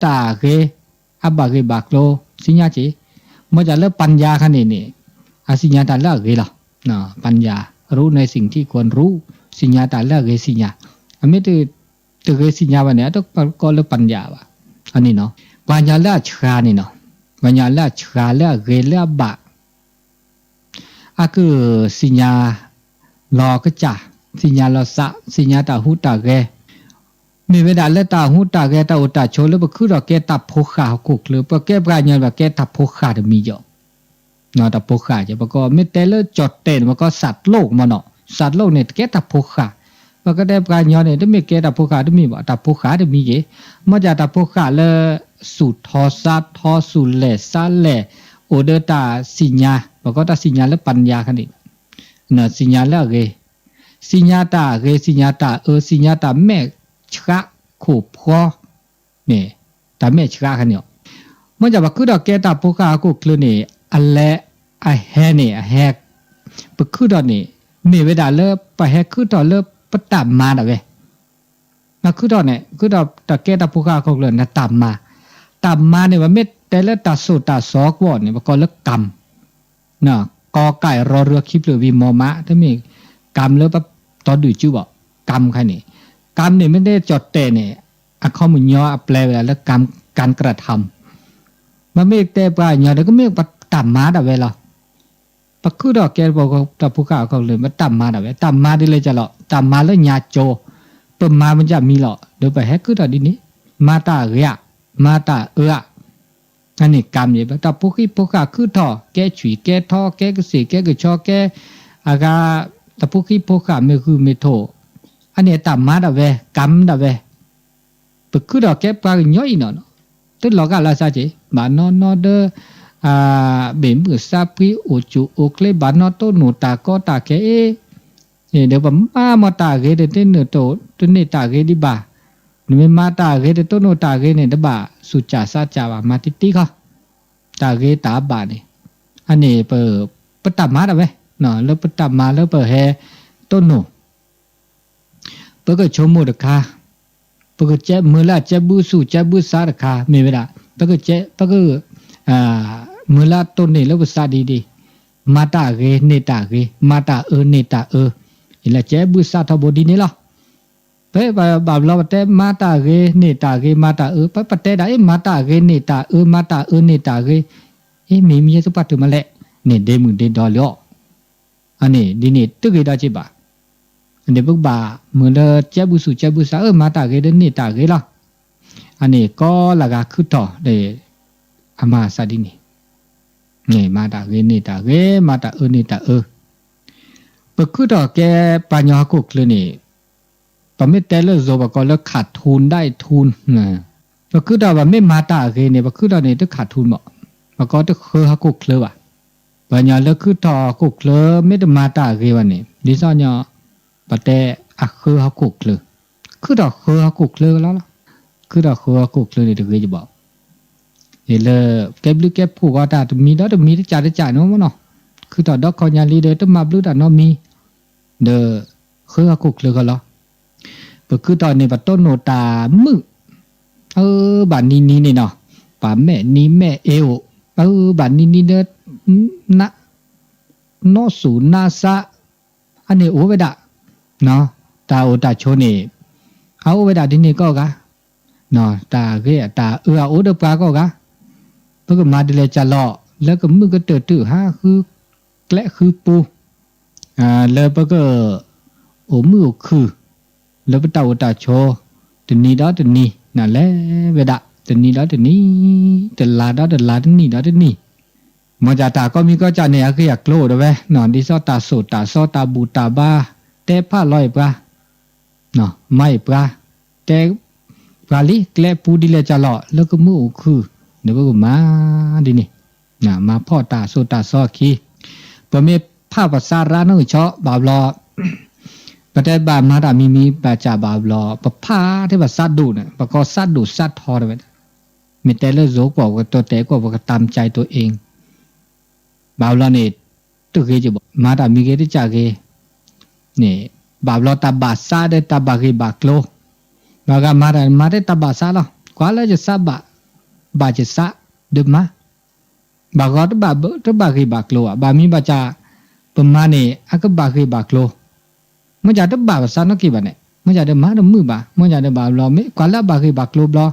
တၢ်ဂ့ၤ အဘၣ်ဂ့ၤဘၣ်ကျိၤ သ့ၣ်ညါက့ၤ, မ့ၢ်ဒ်လၢ ပညာ ခါန့ၣ်န့ၣ် အသ့ၣ်ညါတၢ်လၢအဂ့ၤလီၤ. ပညာ รู้ในสิ่งที่ควรรู้ သ့ၣ်ညါတၢ်လၢအဂ့ၤသ့ၣ်ညါ, အမ့ၢ်တဂ့ၤသ့ၣ်ညါဘၣ်န့ၣ် အတကိးလၢ ပညာ ဘၣ်. အန့ၣ်နီၤ ပှၤကညီလၢအဆှးန့ၣ်နီၤ, ပှၤကညီလၢအဆှးလၢအဂ့ၤလၢအဘၣ် အကသ့ၣ်ညါလီၤကစၢ်, သ့ၣ်ညါလီၤသး, သ့ၣ်ညါတၢ်ဟူးတၢ်ဂဲၤ, မ့ၢ်ဝဲဒၣ်လၢတၢ်ဟူးတၢ်ဂဲၤ တၢ်အိၣ်တၢ်ဆိးလၢပခုထီၣ်ကဲတၢ်ဖိဃာ်ဟီၣ်ခိၣ်ချၢ, ပကဲပှၤကညီန့ၣ် ပကဲတၢ်ဖိဃာ်တမံၤယီၤ, တၢ်ဖိဃာ်ယီၤ, ပကမ့ၢ်တဲလၢကၠီၣ်တဲာ်န့ၣ် ပကီးစးလိၣ်မ့ၢ်နီၤ, စးလိၣ်န့ၣ် တကဲတၢ်ဖိဃာ်, ပကတဲပှၤကညီန့ၣ် တမ့ၢ်ကဲတၢ်ဖိဃာ်တမံၤဘၣ်, တၢ်ဖိဃာ်တမံၤယီၤ, မ့ၢ်ဒ်တၢ်ဖိဃာ်လၢ သူၣ်ထီသးထီ သူၣ်လဲၢ်သးလဲၢ် အိၣ်ဒီးတၢ်သ့ၣ်ညါ, ပကီးတၢ်သ့ၣ်ညါလၢ ပညာ ခါန့ၣ်, သ့ၣ်ညါလၢအဂ့ၤ, သ့ၣ်ညါတၢ်အဂ့ၤ သ့ၣ်ညါတၢ်အၢ သ့ၣ်ညါတၢ်မဲာ်ဆှးခိၣ်ဖျီန့ၣ်, တၢ်မဲာ်ဆှးခါန့ၣ်လီၤ. မ့ၢ်ဒ်ပခုထီၣ်ကဲတၢ်ဖိဃာ်ဟီၣ်ခိၣ်ချၢန့ၣ် အလဲၤအဟဲန့ၣ် အဟဲ ပခုထီၣ်န့ၣ် မ့ၢ်ဝဲဒၣ်လၢပဟဲခုထီၣ်လၢပတၢ်မၤဒၣ်ဝဲ ပခုထီၣ်န့ၣ် ပခုထီၣ်တၢ်ကဲတၢ်ဖိဃာ်ဟီၣ်ခိၣ်ချၢန့ၣ် တၢ်မၤ, တၢ်မၤန့ၣ် ပမ့ၢ်တဲလၢတၢ်သိၣ်တၢ်သီကွီၢ်န့ၣ် ပကိးလၢ ကမ် ကီးကဲးရီရၢခံဖျၢၣ်ဝံၤမီၢ်မး တမ့ၢ် ကမ် လၢပတီၢ်ဒုၣ်စုဘၣ်, ကမ် ခါန့ၣ်, ကမ် န့ၣ် မ့ၢ်တဲကၠီၣ်တဲာ်န့ၣ် အခီပညီအပျဲၢ်ဝဲဒၣ်လၢ ကမ် การกระทำ, မ့မ့ၢ်တဲပှၤကညီဒီး ကမ့ၢ်ပတၢ်မၤဒၣ်ဝဲလီၤ. ပခုထီၣ်ကဲတၢ်ဖိဃာ်ဟီၣ်ခိၣ်ချၢ ပတၢ်မၤဒၣ်ဝဲ, တၢ်မၤဒ်လဲၣ်ကလီၤ, တၢ်မၤလၢညါကၠိ, ပမၤမ့ၢ်ကမံၤလီၤ ဒီးပဟဲခုထီၣ်ဒ်န့ၣ်, မၤတၢ်ဂ့ၤဧါ, မၤတၢ်အၢဧါ, အန့ၣ် ကမ် ယဲ, တၢ်ဖိဃံဖိဃာ်ခုထီၣ် ကဲဆွံၣ်ကဲထီ ကဲကသ့ၣ်ကဲကဆီ ကဲအဂၤ, တၢ်ဖိဃံဖိဃာ်မ့ၢ်ဂုၢ်မ့ၢ်ထိၣ်, အန့ၣ်တၢ်မၤဒၣ်ဝဲ ကမ် ဒၣ်ဝဲ ပခုထီၣ်ကဲပှၤကညီအံၤနီၤ, တလီၤဂာ်လၢသးက့ၤ ဘၣ်နီၢ်နီၢ်ဒီး ဘ့ၣ်မုၢ်သးဖှံ အိၣ်ကူၣ်အိၣ်ကျဲ ဘၣ်နီၢ်တိၢ်နီၣ်တၢ်ကီတၢ်ခဲအံၤ, ဒီးပမၤမီၢ်တၢ်ဂ့ၤ တတ့ၢ်နုာ်တန့ၢ်တၢ်ဂ့ၤဒံးဘၣ်, နမ့ၢ်မၤတၢ်ဂ့ၤ တတိၢ်နီၣ်တၢ်ဂ့ၤန့ၣ် တဘၣ်သူၣ်စၢ်သးစၢ်ဘၣ် မၤတံတံခီ, တၢ်ဂ့ၤတၢ်ဘၣ်န့ၣ်, အန့ၣ် ပတၢ်မၤဒၣ်ဝဲ, လၢပတၢ်မၤလၢပဟဲတိၢ်နီၣ် ပကဆိကမိၣ်တခါ, ပကကဲမုာ်လၢအကဲဘုစူၣ်ကဲဘုစးတခါ မ့ၢ်ဝဲဒၣ်, ပက, ပက, မုာ်လၢအတိၢ်နီၣ်လၢပသးဒ်ဒ်, မၤတၢ်ဂ့ၤန့ၢ်တၢ်ဂ့ၤ, မၤတၢ်အၢန့ၢ်တၢ်အၢ, ယလၢကဲဘုစးထီဘိဒ်န့ၣ်လီၤ. ပဘၣ်ဘျီပတဲမၤတၢ်ဂ့ၤန့ၢ်တၢ်ဂ့ၤ မၤတၢ်အၢ, ပပတဲဒၣ်အ့ၣ် မၤတၢ်ဂ့ၤန့ၢ်တၢ်အၢ မၤတၢ်အၢန့ၢ်တၢ်ဂ့ၤ, အ့ၣ် မ့ၢ်မ့ၢ်ယဲသပှၢ်တၢၢ်မးလဲၣ်, န့ၣ်ဒ့မုၢ်ဒ့ဒီလီၤ. အန့ၣ် ဒ်န့ၣ်တဂ့ၤဒီးက့ၤဘၣ်, အန့ၣ်ပကဘၣ်မုာ်လၢကဲဘုစူၣ်ကဲဘုစး အၢ မၤတၢ်ဂ့ၤဒီးန့ၢ်တၢ်ဂ့ၤလီၤ. အန့ၣ်ကိးလၢဂၤခုထီၣ်ဒီး အမၤသးဒ်န့ၣ်, န့ၣ်မၤတၢ်ဂ့ၤန့ၢ်တၢ်ဂ့ၤ မၤတၢ်အၢန့ၢ်တၢ်အၢ, ပခုထီၣ်ကဲပှၤကညီဟီၣ်ခိၣ်ချၢန့ၣ် ပမ့ၢ်တဲလၢယိၤပှၤကိးလၢ ขาดทุนได้ทุน, ပခုထီၣ်ပမ့ၢ်မၤတၢ်ဂ့ၤန့ၣ် ပခုထီၣ်န့ၣ် တ ขาดทุน ဘၣ်, ပှၤကိးတဃၢဟီၣ်ခိၣ်ချၢဘၣ်, ပှၤကညီလၢခုထီၣ်ဟီၣ်ခိၣ်ချၢ မ့ၢ်တမၤတၢ်ဂ့ၤဘၣ်န့ၣ် ဒ်သိးညီ ပတဲအဃၢဟီၣ်ခိၣ်ချၢ, ခုထီၣ်ဃၢဟီၣ်ခိၣ်ချၢလီၤလီၤ, ခုထီၣ်ဃၢဟီၣ်ခိၣ်ချၢန့ၣ်တဂ့ၤကဘၣ်, ယလၢ ကဲဘျုးကဲဖှိၣ်ဂီၤတၢ်တမံၤဒီးတမံၤ တကးတကးန့ၣ်မ့ၢ်နီၤ, ခုထီၣ်ဒီးခီညါလံဒီး တမၤဘျုးတၢ်နီတမံၤ, ဒီး ဃၢဟီၣ်ခိၣ်ချၢဃီလီၤ. ပခုထီၣ်န့ၣ် ပတိၢ်နီၣ်တၢ်မုာ်, အၢ ဘၣ်နံၤနံၤန့ၣ်နီၤ, ပှၤမဲာ်နံၤမဲာ်အ့အိၣ်, အၢ ဘၣ်နံၤနံၤဒီး နီၢ်သူၣ်နီၢ်သး, အန့ၣ်အိၣ်ဝဲဒၣ်, တၢ်အိၣ်တၢ်ဆိးန့ၣ် အအိၣ်ဝဲဒၣ်ဒ်န့ၣ်ကိးဂၤ, တၢ်ဂ့ၤတၢ်အၢအအိၣ်ဒီးပှၤကိးဂၤ, ပကမၤဒ်လဲၣ်ကလီၤ လၢကမုာ်ကတၢၢ်တုၤဟးဃုကျဲဃုပူၤ, လၢပက အိၣ်မုာ်အိၣ်ခုၣ် လၢပတၢ်အိၣ်တၢ်ဆိး တနံၤဒီးတနံၤ နလဲၤဝဲဒၣ် တနံၤဒီးတနံၤ တလါဒီးတလါ တနံၣ်ဒီးတနံၣ်, မ်တၢ်ကိးမံၤကိးကၢ်န့ၣ် အဂ့ၢ်အကျိၤအိၣ်ဒၣ်ဝဲ, ဒ်သိးတၢ်သိၣ်တၢ်သီတၢ်ဘူၣ်တၢ်ဘါ တဲဖးလီၤအံၤပှၤ မၤအံၤပှၤ, တဲပှၤလံ ကျဲပူဒ်လဲၣ်ကလီၤ လၢကမုာ်အိၣ်ခုၣ် ဒီးပကမၤဒ်န့ၣ်, မၤဖှီၣ်တၢ်သိၣ်တၢ်သီအခံ, ပမ့ၢ်ဖးပသးရၣ်နီၣ်ဂံၢ်ဆီဘၣ်ဘျီ, ပတဲဘၣ်မၤတၢ်မံၤမံၤဘၣ်စၢ်ဘၣ်ဘျီ ပဖးထဲပသးဒိၣ်န့ၣ် ပကိးသးဒိၣ်သးထီတဝဲ, မ့ၢ်တဲလၢယိၤကွီၢ်ပကတိၤတဲာ်ကွီၢ်ပကတၢ်မကၠဲးတိၤအ့ၣ် ဘၣ်ဘျီန့ၣ် တဂ့ၤကဘၣ် မၤတၢ်မံၤဂ့ၤတကးဂ့ၤ, န့ၣ် ဘၣ်ဘျီတၢ်ဘၣ်သးဒီးတၢ်ဘၣ်ဂ့ၢ်ဘၣ်ကျိၤ, ဘၣ်ဂၤမၤတၢ်မၤတၢ်တၢ်ဘၣ်သးလီၤ, ကွၢ်လၢယသးဘၣ် ဘၣ်ကစးဒီးမၤ ဘၣ်ဂီၤတဘၣ်ဂ့ၢ်ဘၣ်ကျိၤဘၣ်, ဘၣ်မံၤဘၣ်စး ပမၤန့ၣ် အကဘၣ်ဂ့ၢ်ဘၣ်ကျိၤ, မ့ၢ်ဒ်တဘၣ်ပသးနီၢ်က့ဘၣ်န့ၣ် မ့ၢ်ဒ်မၤတမုာ်ဘၣ်, မ့ၢ်ဒ်ဘၣ်ဘျီ မ့ၢ်ကွၢ်လၢအဘၣ်ဂ့ၢ်ဘၣ်ကျိၤဘျီ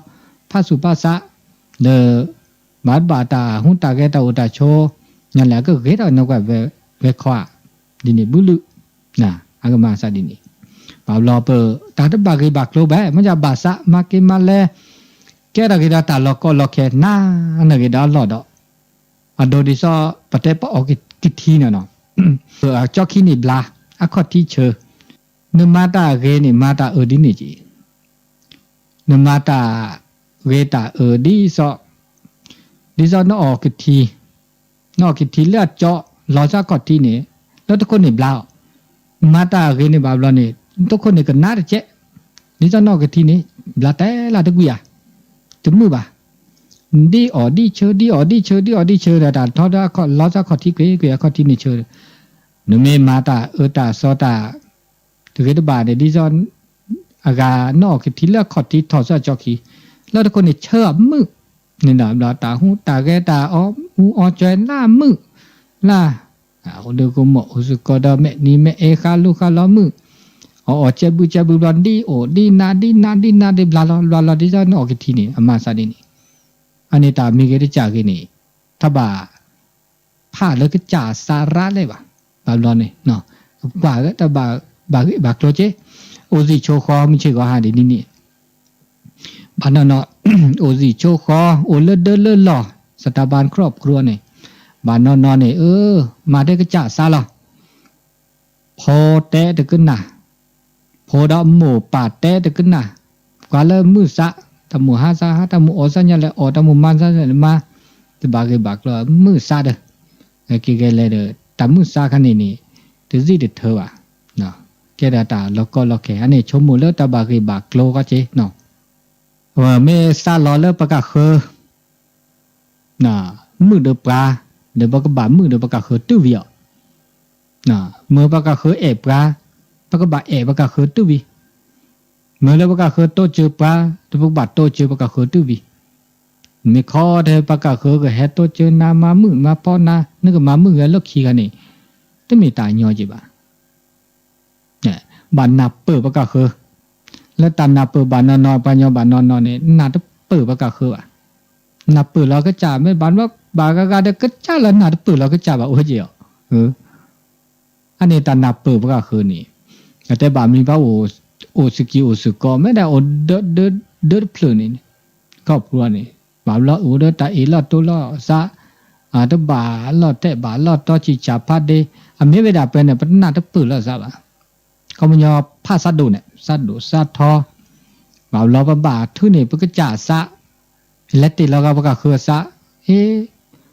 ဖးဆူၣ်ဖးဆး ဒီး ဘၣ်တဘၣ်တၢ်ဟူးတၢ်ဂဲၤတၢ်အိၣ်တၢ်ဆိး ညါလဲၣ်အကဂ့ၤထီၣ်နီၢ်ကွၢ်ဝဲခီဧါ, ဒ်န့ၣ်ဘုလုၢ် အကမၤစးဒ်န့ၣ်, ဘၣ်ဘျီပ တၢ်တဘၣ်ဂ့ၢ်ဘၣ်ကျိၤဘၣ် မ့ၢ်ဒ်ဘၣ်ဆး မၤက့ၤမၤလဲၤ ကဲထီၣ်က့ၤဒီးတၢ်လီၤကီလီၤခဲ နၤနဂ့ၤဒီးအလီၢ်ဒီး အဒိဒ်သိး ပတဲပအီကထံန့ၣ်နီၤ, ကၠီခံန့ၣ်ဘျါ အခီၣ်ထံဆၢ, နမၤတၢ်ဂ့ၤန့ၣ် မၤတၢ်အၢဒ်န့ၣ်က့ၤ, နမၤတၢ်ဂ့ၤတၢ်အၢဒ်သိး ဒ်သိးနအီကထံ, နအီကထံလၢအကၠီ လီၤဆၢအခီၣ်ထံန့ၣ် လၢတခိၣ်န့ၣ်ဘျါအီၤ, မၤတၢ်ဂ့ၤန့ၣ်ဘၣ်ဘျီန့ၣ် တခိၣ်န့ၣ်ကနၣ်တကဲး, ဒ်သိးနအီကထံန့ၣ် ဘျါတဲလၢတကွံဧါ, တမုာ်ဘၣ် ဒ်အီၣ်ဒ်ဆၢ ဒ်အီၣ်ဒ်ဆၢ ဒ်အီၣ်ဒ်ဆၢ ဒ်အီၣ်ဒ်ဆၢဒီး တၢ်ထီဒီးအခီၣ် လီၤဆၢအခီၣ်ထံကွံာ်ကွံာ်အခီၣ်ထံန့ၣ်ဆၢ, နမ့ၢ်မၤတၢ်အၢတၢ်သီတၢ် တဂ့ၤတဘၣ်န့ၣ် ဒ်သိး အဂၤနအီၣ်ကထံလၢအခီၣ်ထံထီၣ်ဆၢအကၠီခံ, လၢတခိၣ်န့ၣ်ဆၢအမုာ်, န့ၣ်ဒီးဘျီတၢ်ဟူးတၢ်ဂဲၤတၢ်အီအူအီကၠွဲလၢအမုာ်, လၢ အိၣ်ဒုးကမိၣ်အိၣ်စ့ၢ်ကီးဒီးမဲာ်နံၤမဲာ်အဲၣ်ဃါလိဃါလီၤမုာ်, အီၣ်အီၣ်ကဲဘုကဲဘုဘျီ ဒ်အိၣ်ဒ်နးဒ်နးဒ်နးဒ်ဘျါလီၤ ဘျါလီၤ ဒ်သိးနအီၣ်ကထံန့ၣ် အမၤစးဒ်န့ၣ်, အန့ၣ်တၢ်မ့ၢ်ဂ့ၤတကးဂ့ၤန့ၣ် တဘၣ် ဖးလၢကစၢ်စးရၣ်လဲၣ်ဘၣ်, ဘၣ်ဘျီန့ၣ် ကွၢ်ဝဲတၢ်ဘၣ်ဂ့ၢ်ဘၣ်ကျိၤက့ၤ, အိၣ်စံၣ်ဆိးဃီမုၢ်ဆ့ၣ်ဂီၤဟါဒ်န့ၣ်န့ၣ်, ဘၣ်နီၢ်နီၢ် အိၣ်စံၣ်ဆိးဃီ အိၣ်လၢဒၢလၢလီၢ် စတၢ်ဘၣ်ခရီၣ်ပကျိန့ၣ်, ဘၣ်နီၢ်နီၢ်န့ၣ် အၢ မၤတဲကစၢ်စးလီၤ ဖိတဲတကနၣ်, ဖိဒီးမိၢ်ပၢ်တဲတကနၣ်, ပှၤလၢမုၢ်စး, တၢ်မိၣ်ဟါစးဟါ, တၢ်မိၣ်အီၣ်စးညါလဲၣ်အီၣ်, တၢ်မိၣ်မၤစးညါလဲၣ်မၤ, တဘၣ်ဂ့ၢ်ဘၣ်ကျိၤ မုၢ်စးဒီး, က့ၤဂဲၤလဲၤဒီး တၢ်မုၢ်စးခါန့ၣ်န့ၣ် တစံၣ်တထၢဘၣ်, ကဲဒီးတၢ်လီၤကီလီၤခဲ အန့ၣ်ဆိကမိၣ်လၢတၢ်ဘၣ်ဂ့ၢ်ဘၣ်ကျိၤကီက့ၤ, မ့ၢ်စးလီၤလၢပကဃၢၤ မုာ်ဒီးပှၤ, ဒီးပကဘၣ်မုာ်ဒီးပကဃၢၤတုၤဝံၤအီၤ, မ့ၢ်ပကဃၢၤအဲၣ်ပှၤ, ပကဘၣ်အဲၣ်ပကဃၢၤတုၤဝံၤ, မ့ၢ်လၢပကဃၢၤတိစၢၤပှၤ, ဒီးပကဘၣ်တိစၢၤပကဃၢၤတုၤဝံၤ, မ့ၢ်ခီထဲပကဃၢၤကဟဲတိစၢၤနၤ မၤမုာ်မၤဖီနၤ နကမၤမုာ်ဂဲၤလၢခံဂၤန့ၣ်, တမ့ၢ်တၢ်ညီက့ၤဘၣ် ဘၣ်နၢ်ပၢၢ်ပကဃၢၤ, လၢတၢ်နၢ်ပၢၢ်ဘၣ်နီၢ်နီၢ် ပှၤညီဘၣ်နီၢ်နီၢ်န့ၣ် နၢ်တပၢၢ်ပကဃၢၤဘၣ်, နၢ်ပၢၢ်လီၤကစၢ် မ့ၢ်ဘၣ်ဘၣ်ဂၤဂၤဒီးကစၢ်လၢနၢ်တပၢၢ်လီၤကစၢ်ဘၣ်အိၣ်က့ၤအီၤ, အန့ၣ်တၢ်နၢ်ပၢၢ်ပကဃၢၤန့ၣ်, အတဲဘၣ်မံၤဘၣ်အိၣ်စကံအိၣ်စကီး မ့ၢ်ဒၣ်အိၣ်ဒၢတဖျၢၣ်န့ၣ်, ခီဖျိန့ၣ်, ဘၣ်ဘျီအိၣ်ဒီးတၢ်အ့ၣ်လီၤတိလီၤစး, တဘၣ်လီၤတဲာ်ဘၣ်လီၤတီ ဆံၣ်ဆၣ်ဖးဒ့, အမ့ၢ်ဝဲဒၣ်ပှဲၤန့ၣ် ပတနၢ်တပၢၢ်လီၤစးဘၣ်, ခီပညီဖးစးဒိၣ်န့ၣ် စးဒိၣ်စးထီ, ဘၣ်ဘျီပဘၣ်ထုးန့ၢ်ပကစၢ်အစး, လဲၤတ့ၢ်လီၤဂာ်ပကဃၢၤအစး, အ့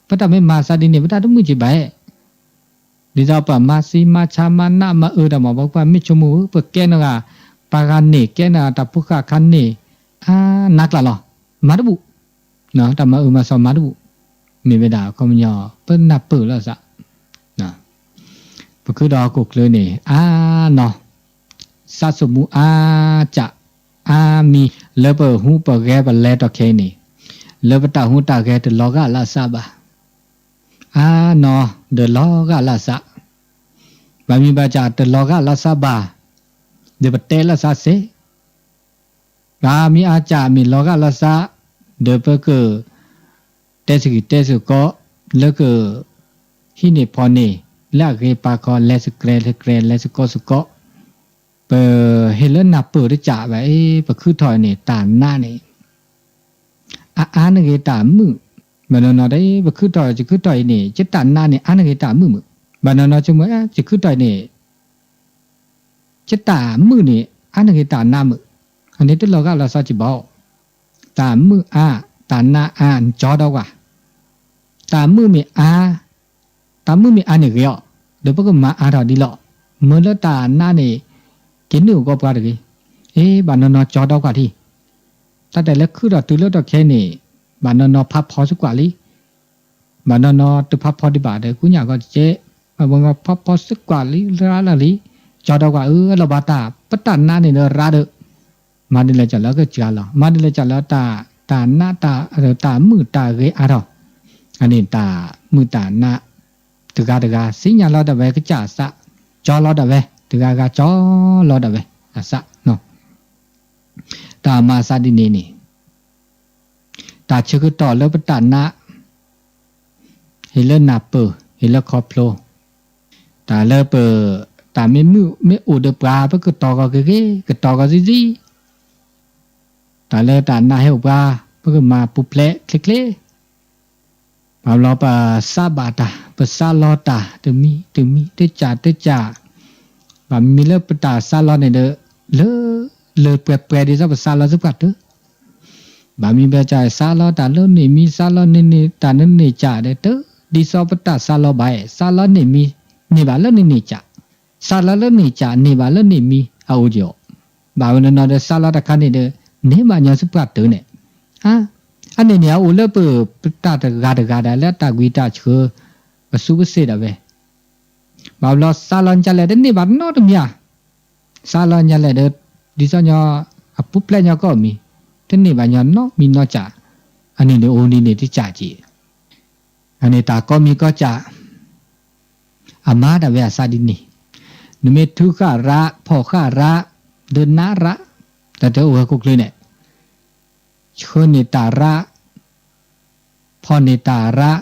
ပတၢ်မ့ၢ်မၤစးဒ်န့ၣ် ပတၢ်တမုာ်က့ၤဘၣ်, ဒ်သိးပမၤစံမၤဆါမၤနးမၤအၢတၢ်မၤ ပှၤမ့ၢ်ဆိကမိၣ် ပကဲနဂၤ ပှၤဂၤန့ၣ် ကဲနဂၤတၢ်ဖိဃၢ်ခါန့ၣ်, အါနးကျၢ်လီၤ, မၤတဘူၣ်, တၢ်မၤအၢမၤသီမၤတဘူၣ်, မ့ၢ်ဝဲဒၣ်ခီပညီ ပနၢ်ပၢၢ်လီၤစး ပခုဒီးဟီၣ်ခိၣ်ချၢန့ၣ် အါနီၤ, စးဆိမူအါစး အါမံၤ လၢပဟူးပဂဲၤပလဲၤထီၣ်ခဲအံၤန့ၣ်, လၢပတၢ်ဟူးတၢ်ဂဲၤတလီၤဂာ်လၢအစးဘၣ်, အါနီၤ ဒီးလီၤဂာ်လၢအစး, ဘၣ်မံၤဘၣ်စးတလီၤဂာ်လၢအစးဘၣ်, ဒီးပတဲလၢအစးစ့ၢ် ဘၣ်မံၤအါစးမ့ၢ်လီၤဂာ်လီၤစး, ဒီးပက တဲစ့ၢ်ကီးတဲစ့ၢ်ကီး လၢက ဟံးန့ၢ်ဖီၣ်န့ၢ် လၢအဂ့ၤပာ်ခီ လဲၤစကြဲၤစကြဲၤ လဲၤစ့ၢ်ကီးစ့ၢ်ကီး, ပဟ့ၣ်လၢနၢ်ပၢၢ်တကးဘၣ်အံၤ ပခုထီၣ်န့ၣ် တၢ်နးန့ၣ် အအါနဂ့ၤတၢ်မုာ်, ဘၣ်နီၢ်နီၢ်ဒီး ပခုထီၣ်ယခုထီၣ်အံၤန့ၣ် ယတၢ်နးန့ၣ် အါနဂ့ၤတၢ်မုာ်မုာ်, ဘၣ်နီၢ်နီၢ်ဆိကမိၣ် ယခုထီၣ်အံၤန့ၣ် ယတၢ်မုာ်န့ၣ် အါနဂ့ၤတၢ်နးမုာ်, အန့ၣ်တလီၤဂာ်လီၤဆီက့ၤဘၣ်, တၢ်မုာ်အါ တၢ်နးအါ ကၠီဒီးကွၢ်, တၢ်မုာ်မ့ၢ်အါ တၢ်မုာ်မ့ၢ်အါန့ၣ်ဂ့ၤအီၤ, ဒီးပကမၤအါထီၣ်ဒ်လီၤ, မ့ၢ်လၢတၢ်နးန့ၣ် က့ၤနုာ်အဂီၢ်ပှၤတဂ့ၤ, အ့ ဘၣ်နီၢ်နီၢ်ကၠီဒီးကွၢ်ထံၣ်, တၢ်တဲလၢခုထီၣ်တုၤလၢထီၣ်ခဲအံၤန့ၣ် ဘၣ်နီၢ်နီၢ်ဖးဖီစ့ၢ်ကီးလံ ဘၣ်နီၢ်နီၢ်တဖးဖီဒံးဘၣ်ဒီး ကူညၣ်ဂီၢ်တကဲ, ဘၣ်ဘၣ်ဖးဖီစ့ၢ်ကီးလံ ရါလၢာ်လံ, ကၠီဒီးကွၢ်အၢ လီၤဘၣ်တၢ် ပတၢ်နးန့ၣ်ဒီးရါဒီး, မၤဒ်လဲၣ်ကၠီလၢကစှၤလီၤ, မၤဒ်လဲၣ်ကၠီလၢတၢ် တၢ်နးတၢ် တၢ်မုာ်တၢ်ဂဲၤအါထီၣ်, အန့ၣ်တၢ်မုာ်တၢ်နး, တဂၤတဂၤ စံၣ်ညီၣ်လီၤဒၣ်ဝဲကစၢ်အသး, ကၠီလီၤဒၣ်ဝဲ, တဂၤဂၤကၠီလီၤဒၣ်ဝဲအသး, တၢ်မၤအသးဒ်န့ၣ်န့ၣ်, တၢ်ဆၢကတီၢ်လၢပတၢ်နး ဟ့ၣ်လၢနၢ်ပၢၢ် ဟ့ၣ်လၢခီဖျိ, တၢ်လၢပ, တၢ်မ့ၢ်မုာ်မ့ၢ်အိၣ်ဒီးပှၤ ပကတီၤဂီၤဂ့ၤဂ့ၤ ကတီၤဂီၤသံသံ, တၢ်လၢတၢ်နးဟဲအိၣ်ပှၤ ပကမၤပူၤဖျဲးချ့ချ့, ဘၣ်ဘျီပစးဘၣ်တၢ် ပစးလီၤတၢ်တမံၤတမံၤ တကၢ်တကၢ်, ဘၣ်မံၤလၢပတၢ်စးလီၤန့ၣ်ဒီး လၢ, လၢပှဲၤပှဲၤဒ်သိးပစးလီၤသပှၢ်တၢၢ် ဘၣ်မံၤဘၣ်စး စးလီၤတၢ်လၢန့ၣ်မံၤ စးလီၤန့ၢ်တၢ်လၢန့ၣ်ကၢ်ဒီး တဒ်သိးပတၢ်စးလီၤဘၣ်, စးလီၤန့ၢ်မံၤ န့ၢ်ဘၣ်လၢန့ၣ်န့ၣ်ကၢ်, စးလီၤလၢန့ၣ်ကၢ် န့ၢ်ဘၣ်လၢန့ၣ်မံၤ အအိၣ်ကီး, ဘၣ်ဝဲနီၢ်နီၢ်ဒီး စးလီၤတၢ်ခါန့ၣ်ဒီး န့ၢ်ဘၣ်ညီသပှၢ်တၢၢ်န့ၣ်, အန့ၣ်န့ၣ် အအိၣ်လၢပ, ပတၢ်တဂၤတဂၤဒၣ်လၢတၢ်ကွံတၢ်ဆှၢ ပသူပသ့ၣ်ဒၣ်ဝဲ ဘၣ်ဘျီစးလီၤကလဲၣ် တန့ၢ်ဘၣ်နီတမံၤဧါ, စးလီၤကလဲၣ်ဒီး ဒ်သိးညီ, အပူၤဖျဲးညီကီၢ်မံၤ, တန့ၢ်ဘၣ်ညီနီတမံၤနီတကၢ်, အန့ၣ်န့ၣ်အိၣ်ဒ်န့ၣ်တကၢ်က့ၤ, အန့ၣ်တၢ်ကိးမံၤကိးကၢ်, အမၤဒၣ်ဝဲအသးဒ်န့ၣ်, နမ့ၢ်ထုဃၣ်ရၣ် ဖီၣ်ဃၣ်ရၣ်, ဒီးနးရၣ်, တၢ်တအိၣ်ဝဲခိၣ်ချၢန့ၣ် ဆှၢန့ၢ်တၢ်ရၣ်, ဖီၣ်န့ၢ်တၢ်ရၣ်,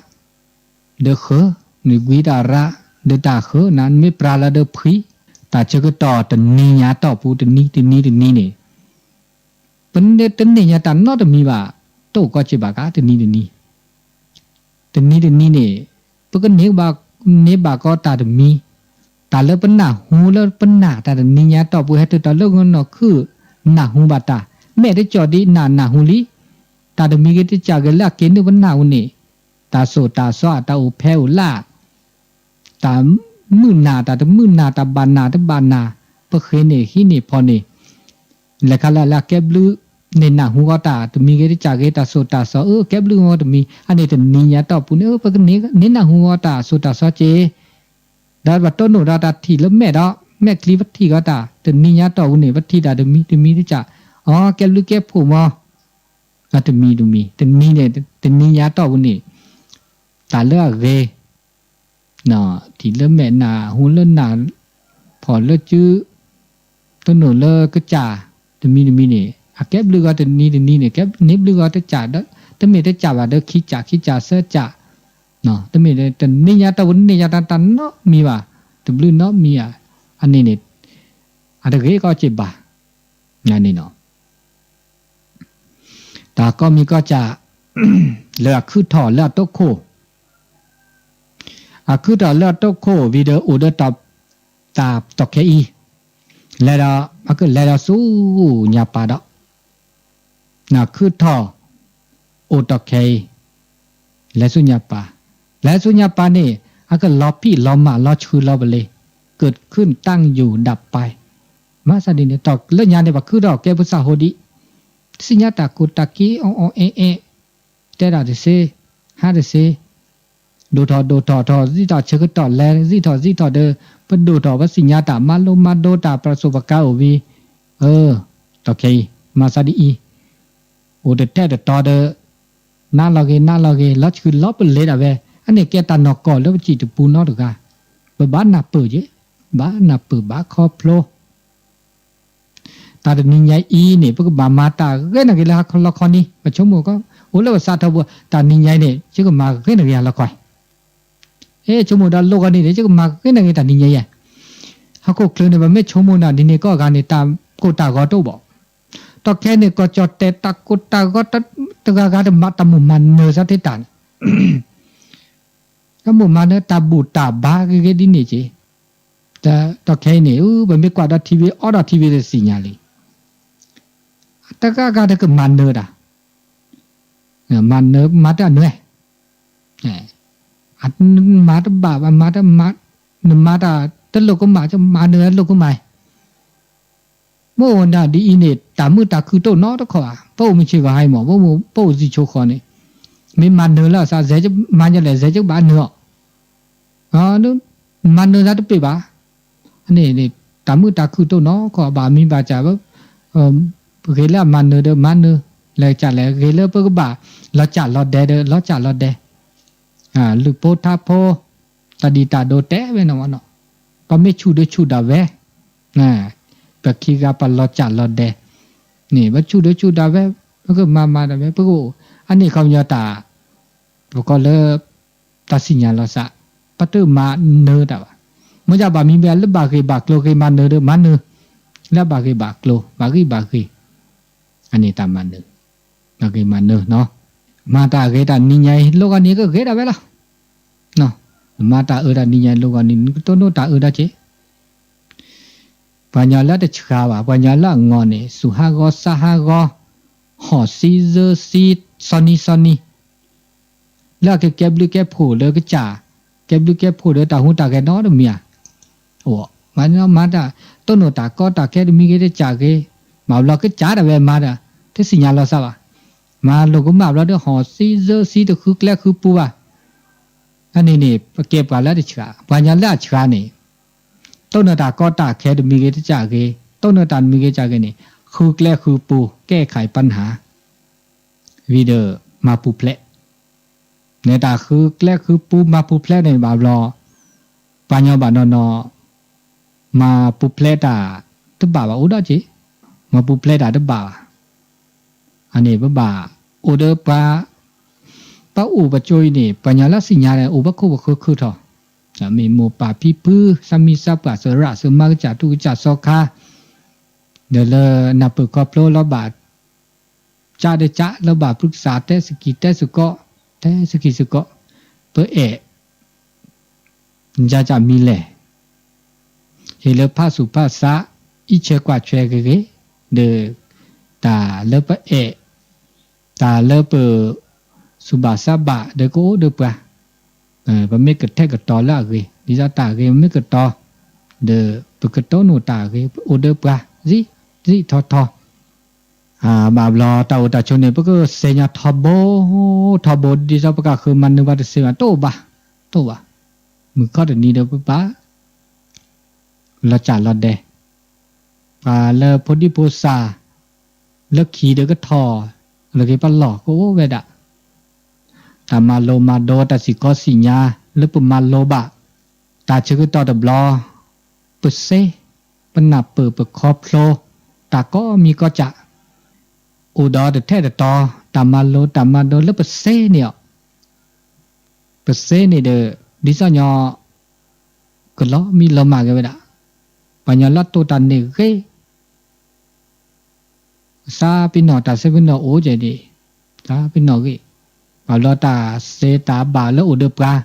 ဒီးဃၢၤ, နကွံတၢ်ရၣ်, ဒီးတၢ်ဃၢၤနၤ နမ့ၢ်ပြးလီၤဒီးဖှံ, တၢ်ဆၢကတီၢ်တနံၤညါတီၢ်ပူၤ တနံၤတနံၤတနံၤန့ၣ်, ပတန့ၢ်ညါတၢ်နီတမံၤဘၣ်, တအိၣ်ကီးစ့ၢ်ဘၣ်ကါ တနံၤတနံၤ တနံၤတနံၤန့ၣ်, ပကန့ၢ်ဘၣ်, န့ၢ်ဘၣ်ကီးတၢ်တမံၤ, တၢ်လၢပနၢ်ဟူလၢပနၢ်တၢ်တနံၤညါတီၢ်ပူၤ ဟဲတုၤတၢ်လၢနီၢ်ခုၣ်, နၢ်ဟူဘၣ်တၢ်, မဲာ်တကီၢ်ဒ်နၢ်နၢ်ဟူလံ, တၢ်တမံၤဂ့ၤတကၢ်ဂ့ၤလၢအက့ၤနုာ်ပနၢ်အူန့ၣ်, တၢ်သိၣ်တၢ်သီအတၢ်အိၣ်ဖဲအိၣ်လၢ တၢ်မုာ်နၢ် တၢ်တမုာ်နၢ် တၢ်ဘၣ်နၢ်တဘၣ်နၢ်, ပဃ့န့ၢ်ဟံးန့ၢ်ဖီၣ်န့ၢ်, လဲၤခါလၢလၢကဲဘျုး, န့ၢ်နၢ်ဟူဂီၤတၢ်တမံၤဂ့ၤတကၢ်ဂ့ၤ တၢ်သိၣ်တၢ်သီ အၢ ကဲဘျုးဂီၤတမံၤ အန့ၣ်တနံၤညါတီၢ်ပူၤန့ၣ် ပကန့ၢ်နၢ်ဟူဂီၤတၢ်သိၣ်တၢ်သီက့ၤ, ဒီးပတိၢ်နီၣ်ဒီးတၢ်ထံၣ်လၢမဲာ်ဒီး မဲာ်ချံပထံၣ်ဂီၤတၢ် တနံၤညါတီၢ်ပူၤန့ၣ် ပထံၣ်တၢ်တမံၤတမံၤတကၢ်, အီ ကဲဘျုးကဲဖှိၣ်မီၤ, တမံၤတမံၤ တနံၤန့ၣ် တနံၤညါတီၢ်ပူၤန့ၣ်, တၢ်လၢအဂ့ၤ ထံၣ်လၢမဲာ်နၢ်ဟူလၢနၢ်, ဖီၣ်လၢစု, တိၢ်နီၣ်လၢကစၢ်, တမံၤတမံၤန့ၣ် အကဲဘျုးဂီၤတနံၤတနံၤန့ၣ် ကဲန့ၢ်ဘျုးဂီၤတကၢ်ဒီး, တမ့ၢ်တကၢ်ဘၣ်ဒီးခံကၢ် ခံကၢ်သၢကၢ်, တမ့ၢ်တနံၤညါတီၢ်ပူၤန့ၢ်ညါတၢ်တၢ်နီတမံၤဘၣ်, တဘျုးနီတမံၤဧါ, အန့ၣ်န့ၣ်, အတဂ့ၤကီးစ့ၢ်ဘၣ်, န့ၣ်နီၤ တၢ်ကိးမံၤကိးကၢ်, လၢအခုၣ်ထီၣ်လၢအတိခိၣ်, အခုၣ်ထီၣ်လၢအတိခိၣ် video အိၣ်ဒီးတၢ်, တၢ်တီၢ်ခဲအံၤ, လဲၤဒီး, အကလဲၤဒီးဆူညါပၤဒီး, အခုၣ်ထီၣ်, အိၣ်တီၢ်ခဲအံၤ, လဲၤဆူညါပၤ, လဲၤဆူညါပၤန့ၣ်, အကလီၤဖံးလီၤမၤလီၤဆှုလီၤပလ့ၤ, ကခုၣ်တၢ်ယူၤဒၣ်ပၢ် မၤသးဒ်န့ၣ် တီၢ်လၢညါန့ၣ် ပှၤခုၣ်ထီၣ်ကဲပသးဟိဒံး, သ့ၣ်ညါတၢ်ကိၢ်တၢ်ဂီၤအီၣ်အီၣ်အဲၣ်အဲၣ်, တဲတၢ်တသ့, ဟးတသ့, ဒိၣ်ထီၣ်ဒိၣ်ထီၣ်ထီၣ် သံၣ်ထီၣ်ဆၢကတီၢ်လဲၤ သံၣ်ထီၣ်သံၣ်ထီၣ်ဒီး, ပဒိၣ်ထီၣ်ပသ့ၣ်ညါတၢ် မၤလိမၤဒိတၢ် ပှၤစိာ်ပကၤအိၣ်ဝံၤ, အၢ, တီၢ်ခဲအံၤ မၤသးဒ်အံၤ, အိၣ်တထဲတတီၤဒီး နးလီၤဂ့ၤ နးလီၤဂ့ၤ လီၤဆှုလီၤပလ့ၤဒၣ်ဝဲ, အန့ၣ်ကဲတၢ်နီၢ်ကီၢ်လၢပစံၣ်တပူၤနီတဂၤ, ပဘၣ်နၢ်ပၢၢ်က့ၤ, ဘၣ်နၢ်ပၢၢ်ဘၣ်ခီဖျိ, တၢ်တနံၤညါအံၤန့ၣ် ပကဘၣ်မၤတၢ်ဂ့ၤနာ်ဂ့ၤလၢဟါခီလီခီန့ၣ် ပဆိကမိၣ်ကီး အိၣ်လၢပသးထီဘိ တၢ်နံၤညါအံၤန့ၣ် ယကမၤဂ့ၤနာ်ဂ့ၤဟါလီခီ, အဲ ဆိကမိၣ်ဒီးလိၣ်ဂီၤန့ၣ် ယကမၤဂ့ၤနာ်ဂ့ၤတၢ်နံၤညါအံၤ, ဟီၣ်ခိၣ်ချၢန့ၣ် ပမ့ၢ်ဆိကမိၣ်နၤ ဒ်န့ၣ်ကိးဂၤန့ၣ် တၢ်ကိၢ်တၢ်ဂီၤတအိၣ်ဘၣ်, တီၢ်ခဲအံၤန့ၣ် ကီၢ်ကၠီၣ်တဲာ် တၢ်ကိၢ်တၢ်ဂီၤ တဂၤဂၤတမၤ တၢ်မိၣ်မၤနၢၤသးထဲတၢ်န့ၣ် တၢ်မိၣ်မၤနၢၤ တၢ်ဘူၣ်တၢ်ဘါဂ့ၤဂ့ၤဒ်န့ၣ်က့ၤ, တီၢ်ခဲအံၤန့ၣ် ပမ့ၢ်ကွၢ်ဒီးထံဝံၤ အီဒီးထံဝံၤတသ့ၣ်ညါလံ, တဂၤဂၤတကမၤနၢၤတၢ်, မၤနၢၤ မၤတၢ်နၢၤ, မၤတဘၣ်ဘၣ် မၤတမၤ, နမၤတၢ်တလိၣ်ကမၣ် ကမၤနၢၤလိၣ်ကမၣ် မ့ၢ်အိၣ်ဒၣ်ဒ်အံၤန့ၣ် တၢ်မုာ်တၢ်ခုၣ်တအိၣ်နီတခီဧါ, ပအိၣ်မုၢ်ဆ့ၣ်ဂီၤဟါအံၤမး ပအိၣ်မုၢ် ပအိၣ်သံၣ်ဆိဃီန့ၣ်, မ့ၢ်မၤနၢၤလၢအသး မၤညါလဲၣ် စဲးကဘၣ်နၢၤအီၤ, မၤနၢၤသးတပ့ၢ်ဘၣ်, န့ၣ် တၢ်မုာ်တၢ်ခုၣ်တအိၣ်နီတခီ ဘၣ်မံဘၣ်စၢ်, ဂ့ၤလၢအမၤနၢၤဒီးမၤနၢၤ လဲၤကစၢ်လဲၤဂ့ၤလၢပကဘၣ် လီၤစၢ်လီၤဒဲးဒီး လီၤစၢ်လီၤဒဲး, လုၢ်ဖိထါဖိ, တၢ်ဒံၣ်တၢ်ဒိတဲဝဲနီၤနီၤ, ပမ့ၢ်ဆူၣ်ဒုးဆူၣ်ဒၣ်ဝဲ, ပခံဂၤပလီၤစၢ်လီၤဒဲး, န့ၣ် ပဆူၣ်ဒုးဆူၣ်ဒၣ်ဝဲ, ပကမၤမၤဒၣ်ဝဲ ပကအိၣ်, အန့ၣ်ခီပညီတၢ် ပကိးလၢ တၢ်စံၣ်ညီၣ်လီၤစၢ်, ပတမၤနၢၤတၢ်ဘၣ်. မ့ၢ်ဒ်ဘၣ်မံၤဘၣ်လၢဘၣ်ဂ့ၢ်ဘၣ်ကျိၤဂ့ၤမၤနၢၤဒီးမၤနၢၤ, လၢဘၣ်ဂ့ၢ်ဘၣ်ကျိၤ ဘၣ်ဂံၢ်ဘၣ်ဂ့ၤ, အန့ၣ်တၢ်မၤနၢၤ, ဘၣ်ဂ့ၢ်မၤနၢၤနီၤ, မၤတၢ်ဂ့ၤတၢ်နံၤညါအံၤ လိၣ်ဂီၤနံၤကဂ့ၤဒၣ်ဝဲလီၤ. နမၤတၢ်အၢတၢ်နံၤညါအံၤ လိၣ်ဂီၤနံၤ နကတိၢ်နီၣ်တၢ်အၢဒီးက့ၤ ပှၤကညီလၢတဆှါဘၣ်, ပှၤကညီလၢအငီၢ်န့ၣ် စူၢ်ဟးဂီၤ စါဟးဂီၤ, ဟီၣ်စံစၢစံ, စီနံစီနံ, လၢအကကဲဘျုးကဲဖှိၣ်လၢကစၢ်, ကဲဘျုးကဲဖှိၣ်ဒီးတၢ်ဟူးတၢ်ဂဲၤနီတမံၤဧါ, အိၣ်မၤနီၤမၤတၢ်, တိၢ်နီၣ်တၢ်ကီတၢ်ခဲတမံၤဂ့ၤတကစၢ်ဂ့ၤ, မၤဘျီကစၢ်ဒၣ်ဝဲမၤဒီး တစံၣ်ညီၣ်လီၤစၢ်ဘၣ်, မၤလိာ်ကမၣ်ဘျီဒီး ဟီၣ်စံစၢစံတဃုကျဲဃုပူဘၣ်, အန့ၣ်န့ၣ် ပကဲပှၤလၢတဆှါ, ပှၤကညီလၢအဆှါန့ၣ် တိၢ်နီၣ်တၢ်ကီတၢ်ခဲတမံၤဂ့ၤတကစၢ်ဂ့ၤ, တိၢ်နီၣ်တၢ်တမံၤဂ့ၤတကစၢ်ဂ့ၤန့ၣ် ဃုကျဲဃုပူ ကဲခါအံၤပနၢ်ဟါ, ဝံၤဒီးမၤပူၤဖျဲး, န့ၣ်တၢ်ဃုကျဲဃုပူမၤပူၤဖျဲးန့ၣ်ဘၣ်ဘျီ, ပှၤကညီဘၣ်နီၢ်နီၢ်, မၤပူၤဖျဲးတၢ်တဘၣ်ဘၣ်အိၣ်ဒီးက့ၤ, မၤပူၤဖျဲးတၢ်တဘၣ်ဘၣ် အန့ၣ် ပဘၣ်အိၣ်ဒီးပှၤ, ပအိၣ်ပကၠိအံၤန့ၣ် ပှၤကညီလၢသ့ၣ်ညါဒီး အိၣ်ဘၣ်ခိၣ်ဘၣ်ဃၢၤခုၣ်ထီၣ်, မ့ၢ်မိၢ်ပၢ်ဖံဖု, သးမံသးပှၢ် သရၣ်သမါကစၢ်ထူကစၢ်စီၤခါ, ဒီးလၢနၢ်ပၢၢ်ခီဖျိလီၤဘၣ်, ကၢ်ဒီးကၢ်လီၤဘၣ်ပြူကစၢ်တဲစကံးတဲစကီး, တဲစကံးစကီး, ပအဲၣ် ယၤကၢ်မံၤလဲၣ်, ဟ့ၣ်လၢဖးဆူၣ်ဖးဆး, အံးဆဲးကွၢ်ဆဲးဂ့ၤဂ့ၤ, ဒီး တၢ်လၢပအဲၣ်, တၢ်လၢပ ဆူၣ်ဘၣ်ဆါဘၣ်ဒီးကအိၣ်ဒီးပှၤ, ပမ့ၢ်ကထဲကတီၤလၢအဂ့ၤ, ဒ်သိးတၢ်ဂ့ၤမ့ၢ်ကတီၤ, ဒီးပကတိၢ်နီၣ်တၢ်ဂ့ၤ ပအိၣ်ဒီးပှၤ, စံး, စံးထီထီ ဘၣ်ဘျီတၢ်အိၣ်တၢ်ဆိးန့ၣ် ပကစဲးညီထီဘိ, ထီဘိဒ်သိးပကဃုမၤနၢၤဘၣ်တသ့ဘၣ် တအိၣ်ဘၣ်, တအိၣ်ဘၣ်, မုၢ်ခီတနံၤဒီးပဘၣ် လီၤစၢ်လီၤဒဲး, ပှၤလၢဖိဒံဖိသၣ်, လၢခံဒီးကထီၣ်, လၢက့ၤပလီၢ်ကအိၣ်ဝဲဒၣ်, တၢ်မၤလိမၤဒိးတၢ်စံၣ်ကီးစံၣ်ညါ, လၢပမၤလိဘၣ်, တၢ်ဆၢကတီၢ်တဘျီ, ပစ့, ပနၢ်ပၢၢ်ပခီဖျိ, တၢ်ကိးမံၤကိးကၢ်, အိၣ်ဒီးတထဲတတီၤ, တၢ်မၤလိတၢ်မၤဒိးလၢပစ့န့ၣ်အီၤ, ပစ့န့ၣ်ဒီး, ဒ်သိးညီ, ကလီၤမံလီၤမၢ်က့ၤဝဲဒၣ်, ပှၤညီလၢတိၢ်တၢ်န့ၣ်ဂ့ၤ သးပ့ၤနီၣ်တၢ်စဲပ့ၤနီၣ်အိၣ်ကဲဒၣ်, သးပ့ၤနီၣ်ဂ့ၤ, ဘၣ်ဘျီတၢ်စဲတၢ်ဘၣ်လၢအိၣ်ဒီးပှၤ,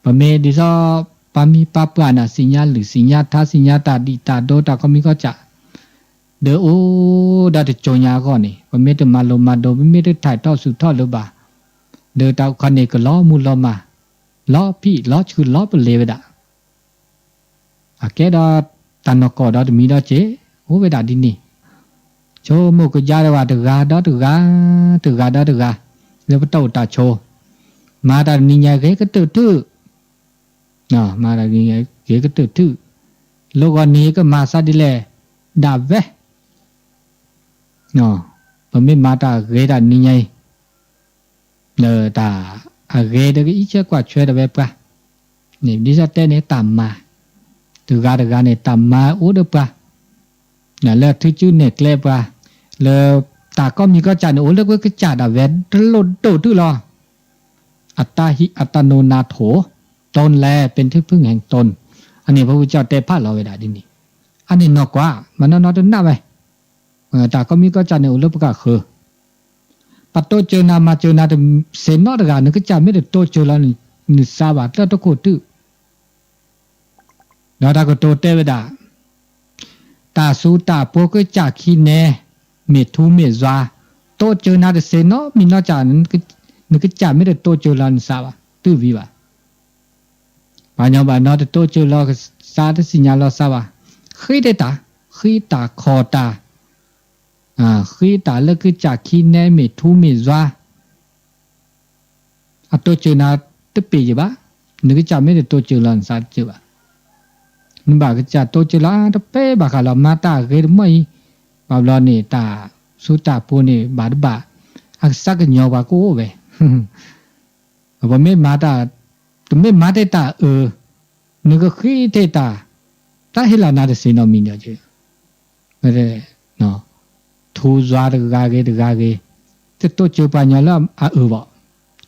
ပမ့ၢ်ဒ်သိး, ပှၤမံၤပှၤပှၢ်န့ၣ် သ့ၣ်ညါလုၢ်သ့ၣ်ညါထါ သ့ၣ်ညါတၢ်ဒံၣ်တၢ်ဒိတၢ်ကိးမံၤကိးကၢ်, ဒီးအိၣ်ဒီးတစိၤညါအဂီၢ်န့ၣ် ပမ့ၢ်တမၤလိမၤဒိး ပမ့ၢ်တထၢၣ်ထီၣ်ဆူၣ်ထီၣ်လၢၤဘၣ်, ဒီးတၢ်အိၣ်ခီန့ၣ်ကလီၤမူလီၤမၢ်, လီၤဖံးလီၤဆှုလီၤပလ့ၤဝဲဒၣ် အကဲဒီးတၢ်နီၢ်ကီၢ်ဒီးတမံၤဒီးက့ၤ, အိၣ်ဝဲဒၣ်ဒ်န့ၣ်, ဆိကမိၣ်ကယါတဝဲတဂၤဒီးတဂၤ, တဂၤဒီးတဂၤ, လၢပတၢ်အိၣ်တၢ်ဆိး, မၤတၢ်တနံၤညါဂ့ၤကတၢၢ်ထူၣ်, မၤတၢ်တနံၤညါဂ့ၤကတၢၢ်ထူၣ်, လီၤဂီၤနံၤကမၤသးဒ်လဲၣ်, ဒၣ်ဝဲ ပမ့ၢ်မၤတၢ်ဂ့ၤတၢ်နံၤညါအံၤ, တၢ်အဂ့ၤဒီးကအံးဆဲးကွၢ်ဆဲးဒီးဝဲပှၤ, န့ၣ်ဒ်သိးတဲန့ၣ်တၢ်မၤ, တဂၤတဂၤန့ၣ် တၢ်မၤအိၣ်ဒီးပှၤ, လၢထုးစုနဲၣ်ကျဲပှၤ, လၢတၢ်ကိးမံၤကိးကၢ်န့ၣ် အိၣ်လၢပကစၢ်ဒၣ်ဝဲတလိၣ်ဒိၣ်တုၣ်လီၤ, အတၢ်ဟံးအတၢ်နိနၤထိၣ်, တွန်းလဲ, ပင်ထိဖုငယ်တွန်း, အန့ၣ်ဖုကစၢ်တဲဖးလီၤဝဲဒၣ်ဒ်န့ၣ်, အန့ၣ်နီၢ်ကွၢ်, မၤနီၢ်နီၢ်တနၢ်ဝဲ တၢ်ကိးမံၤကိးကၢ်န့ၣ်အိၣ်လၢပကဃၢၤ, ပတိစၢၤနၤမၤစၢၤနၤတစ့နီတဂၤ နကစၢ်မ့ၢ်တတိစၢၤလီၤ, နစါဘၣ်တၢ်တခိၣ်တုၤ, ဒီးတၢ်ကတိၤတဲဝဲဒၣ်, တၢ်စူၤတၢ်ပှီၤကစၢ်ခံနဲ, မ့ၢ်ထူမ့ၢ်ယွၤ, တိစၢၤနၤတစ့နီတမံၤနီတကၢ်, နကစၢ်မ့ၢ်တတိစၢၤလီၤနစါဘၣ်, တုၤဝံၤဘၣ် ပှၤညီဘၣ်နီတတိစၢၤလီၤစါ တစံၣ်ညီၣ်လီၤစါဘၣ်, ဃ့တၢ်, ဃ့တၢ်ခီၣ်တၢ်, ဃ့တၢ်လၢကစၢ်ခံနဲမ့ၢ်ထူမ့ၢ်ယွၤ, အတိစၢၤနၤတပ့ၤယဘၣ်, နကစၢ်မ့ၢ်တတိစၢၤလီၤနစါတစၢၤဘၣ်, နဘၣ်ကစၢ်တိစၢၤလီၤတပ့ၤဘၣ်ဃးလီၤ မၤတၢ်ဂ့ၤတမံၤအံၤ, ဘၣ်ဘျီန့ၣ်တၢ် ဆူတၢ်ဖိန့ၣ်ဘၣ်တဘၣ်, အကစၢ်ကညီၤပှၤကအိၣ်ဝဲ, ပမ့ၢ်မၤတၢ်, တမ့ၢ်မၤတ့ၢ်တၢ်အၢ, နကဃ့တ့ၢ်တၢ်, တၢ်ဟ့ၣ်လီၤနၤတစ့နီတမံၤဒီး, ထူယွၤတဂၤဂ့ၤတဂၤဂ့ၤ, တတိစၢၤပှၤညီလၢအအၢဘၣ်,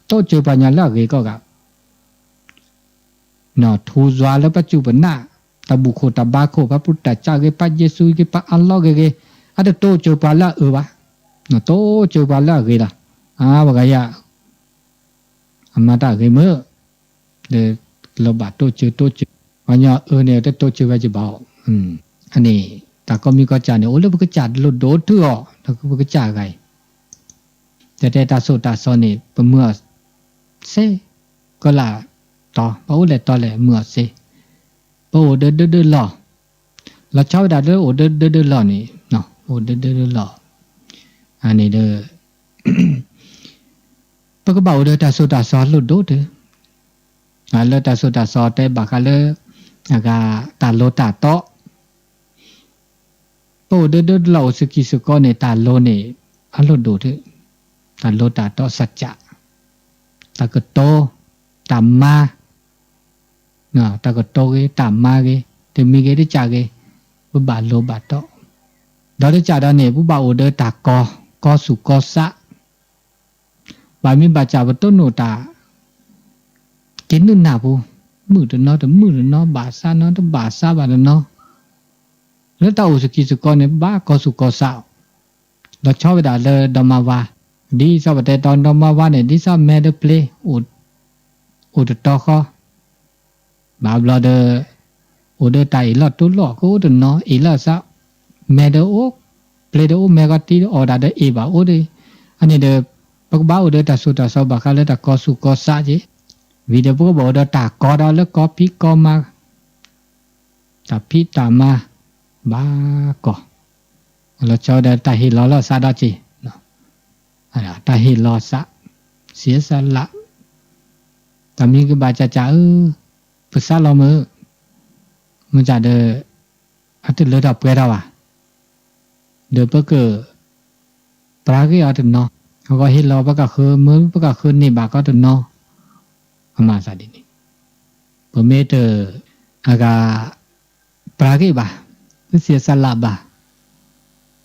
တိစၢၤပှၤညီလၢအဂ့ၤကီၢ်ဂၤ ထူယွၤလၢပစူၢ်ပနၢ်, တၢ်ဘူၣ်ခိၣ်တၢ်ဘါခိၣ်, ပပုၢ်တၢ်ကၢ်ဂ့ၤ, ပယ့ၣ်ၡူးဂ့ၤ, ပအလီၢ်ဂ့ၤဂ့ၤ, အတတိစၢၤပှၤလၢအအၢဘၣ်, တိစၢၤပှၤလၢအဂ့ၤလီၤ. အါ ပှၤဂၤယၤ အမၤတၢ်ဂ့ၤမုာ်, ဒီးလီၤဘၣ်တိစၢၤတိစၢၤ, ပှၤညီအၢန့ၣ် တတိစၢၤဝဲကဘၣ်အီၤ, အန့ၣ် တၢ်ကိးမံၤကိးကၢ်န့ၣ် အိၣ်လၢပကစၢ်လိၣ်ဒိၣ်တုၤအီၤ, ဒီးပကစၢ်အဂၤအံၤ တဲတဲတၢ်ဆိၣ်တၢ်စီန့ၣ် ပမုာ်အီၤစ့, ကလၢ်တီ, ပအိၣ်လဲၣ်တီလဲၣ် မုာ်အီၤစ့, ပအိၣ်ဒၢဒၢဒၢလီၢ်, လီၤဆီဝဲဒၣ်လၢအိၣ်ဒၢဒၢဒၢလီၢ်န့ၣ်, အိၣ်ဒၢဒၢဒၢလီၢ်, အန့ၣ်ဒီး ပကဘၣ်အိၣ်ဒီးတၢ်ဆိၣ်တၢ်စီလိၣ်ဒိၣ်တုၤ, လၢတၢ်ဆိၣ်တၢ်စီတဲဘၣ်ဃးလၢ အဂၤတၢ်လိၤတၢ်တီ ပအိၣ်ဒၢဒၢတလီၢ်အိၣ်စကံးစကီးန့ၣ် တၢ်လိၤန့ၣ် အလိၣ်ဒိၣ်တုၤ, တၢ်လိၤတၢ်တီစၢ်ကၢ်, တၢ်ကတိၤ, တၢ်မၤ, တၢ်ကတိၤဂ့ၤ တၢ်မၤဂ့ၤ, တမံၤဂ့ၤတစၢ်ဂ့ၤ, ပဘၣ်လိၤဘၣ်တီ, ဒီးတစၢ်ဒီးန့ၣ် ပဘၣ်အိၣ်ဒီးတၢ်ကီ, ကီဆူၣ်ကီဆး ဘၣ်မ့ၢ်ဘၣ်စၢ်ပတိၢ်နီၣ်တၢ် က့ၤနုာ်နၢ်ပူၤ, မုာ်တနီၤတမုာ်တနီၤ ဘၣ်ဆါနီတဘၣ်ဆါဘၣ်တနီၤ, လၢတၢ်အိၣ်စကံးစကီးန့ၣ် ဘၣ်ကီဆူၣ်ကီဆး, လီၤဆီဝဲဒၣ်လၢဒီမါဝါ, ဒ်သိးပတဲတီဒီမါဝါန့ၣ် ဒ်သိးမဲဒီပျ့ၤ အိၣ်တတီဃီ ဘၣ်ဘျီဒီး အိၣ်ဒီးတၢ်အ့ၣ်လိာ်တူၢ်လိာ်ကအိၣ်တနီၤ အ့ၣ်လိာ်သး, မဲဒီးအိၣ်, ပျ့ၤဒီးအိၣ်မဲကီတံၢ်ဒီးအီၣ်ဒၣ်ဒီးအ့ၣ်ဘၣ်အိၣ်ဒီး, အန့ၣ်ဒီး ပကဘၣ်အိၣ်ဒီးတၢ်ဆိၣ်တၢ်စီဘၣ်ဃးလၢတၢ်ကီဆူၣ်ကီဆးက့ၤ, ဝံၤဒီးပကဘၣ်အိၣ်ဒီးတၢ်ကီဒီးလၢကီဖံးကီမၤ တၢ်ဖံးတၢ်မၤ ဘၣ်ကီ, လီၤဆီဒီးတၢ်ဟ့ၣ်လီၤလီၤသးဒီးက့ၤ, တၢ်ဟ့ၣ်လီၤသး, စံးစလး, တၢ်မံၤကဘၣ်စၢ်စၢ်ဧၢ, ပစးလီၤမုာ်, မ့ၢ်စၢ်ဒီး အတလၢထီၣ်ပှဲၤထီၣ်ဘၣ် ဒီးပက ပြၢ်က့ၤအီၤတနီၤ, အဂီၢ်ဟ့ၣ်လီၤပကဃၢၤ မ့ၢ်ပကဃၢၤန့ၢ်ဘၣ်ကီတနီၤ, အမၤသးဒ်န့ၣ်, ပမ့ၢ်တ အဂၤ ပြၢ်က့ၤဘၣ်, ပစံးစလးဘၣ်,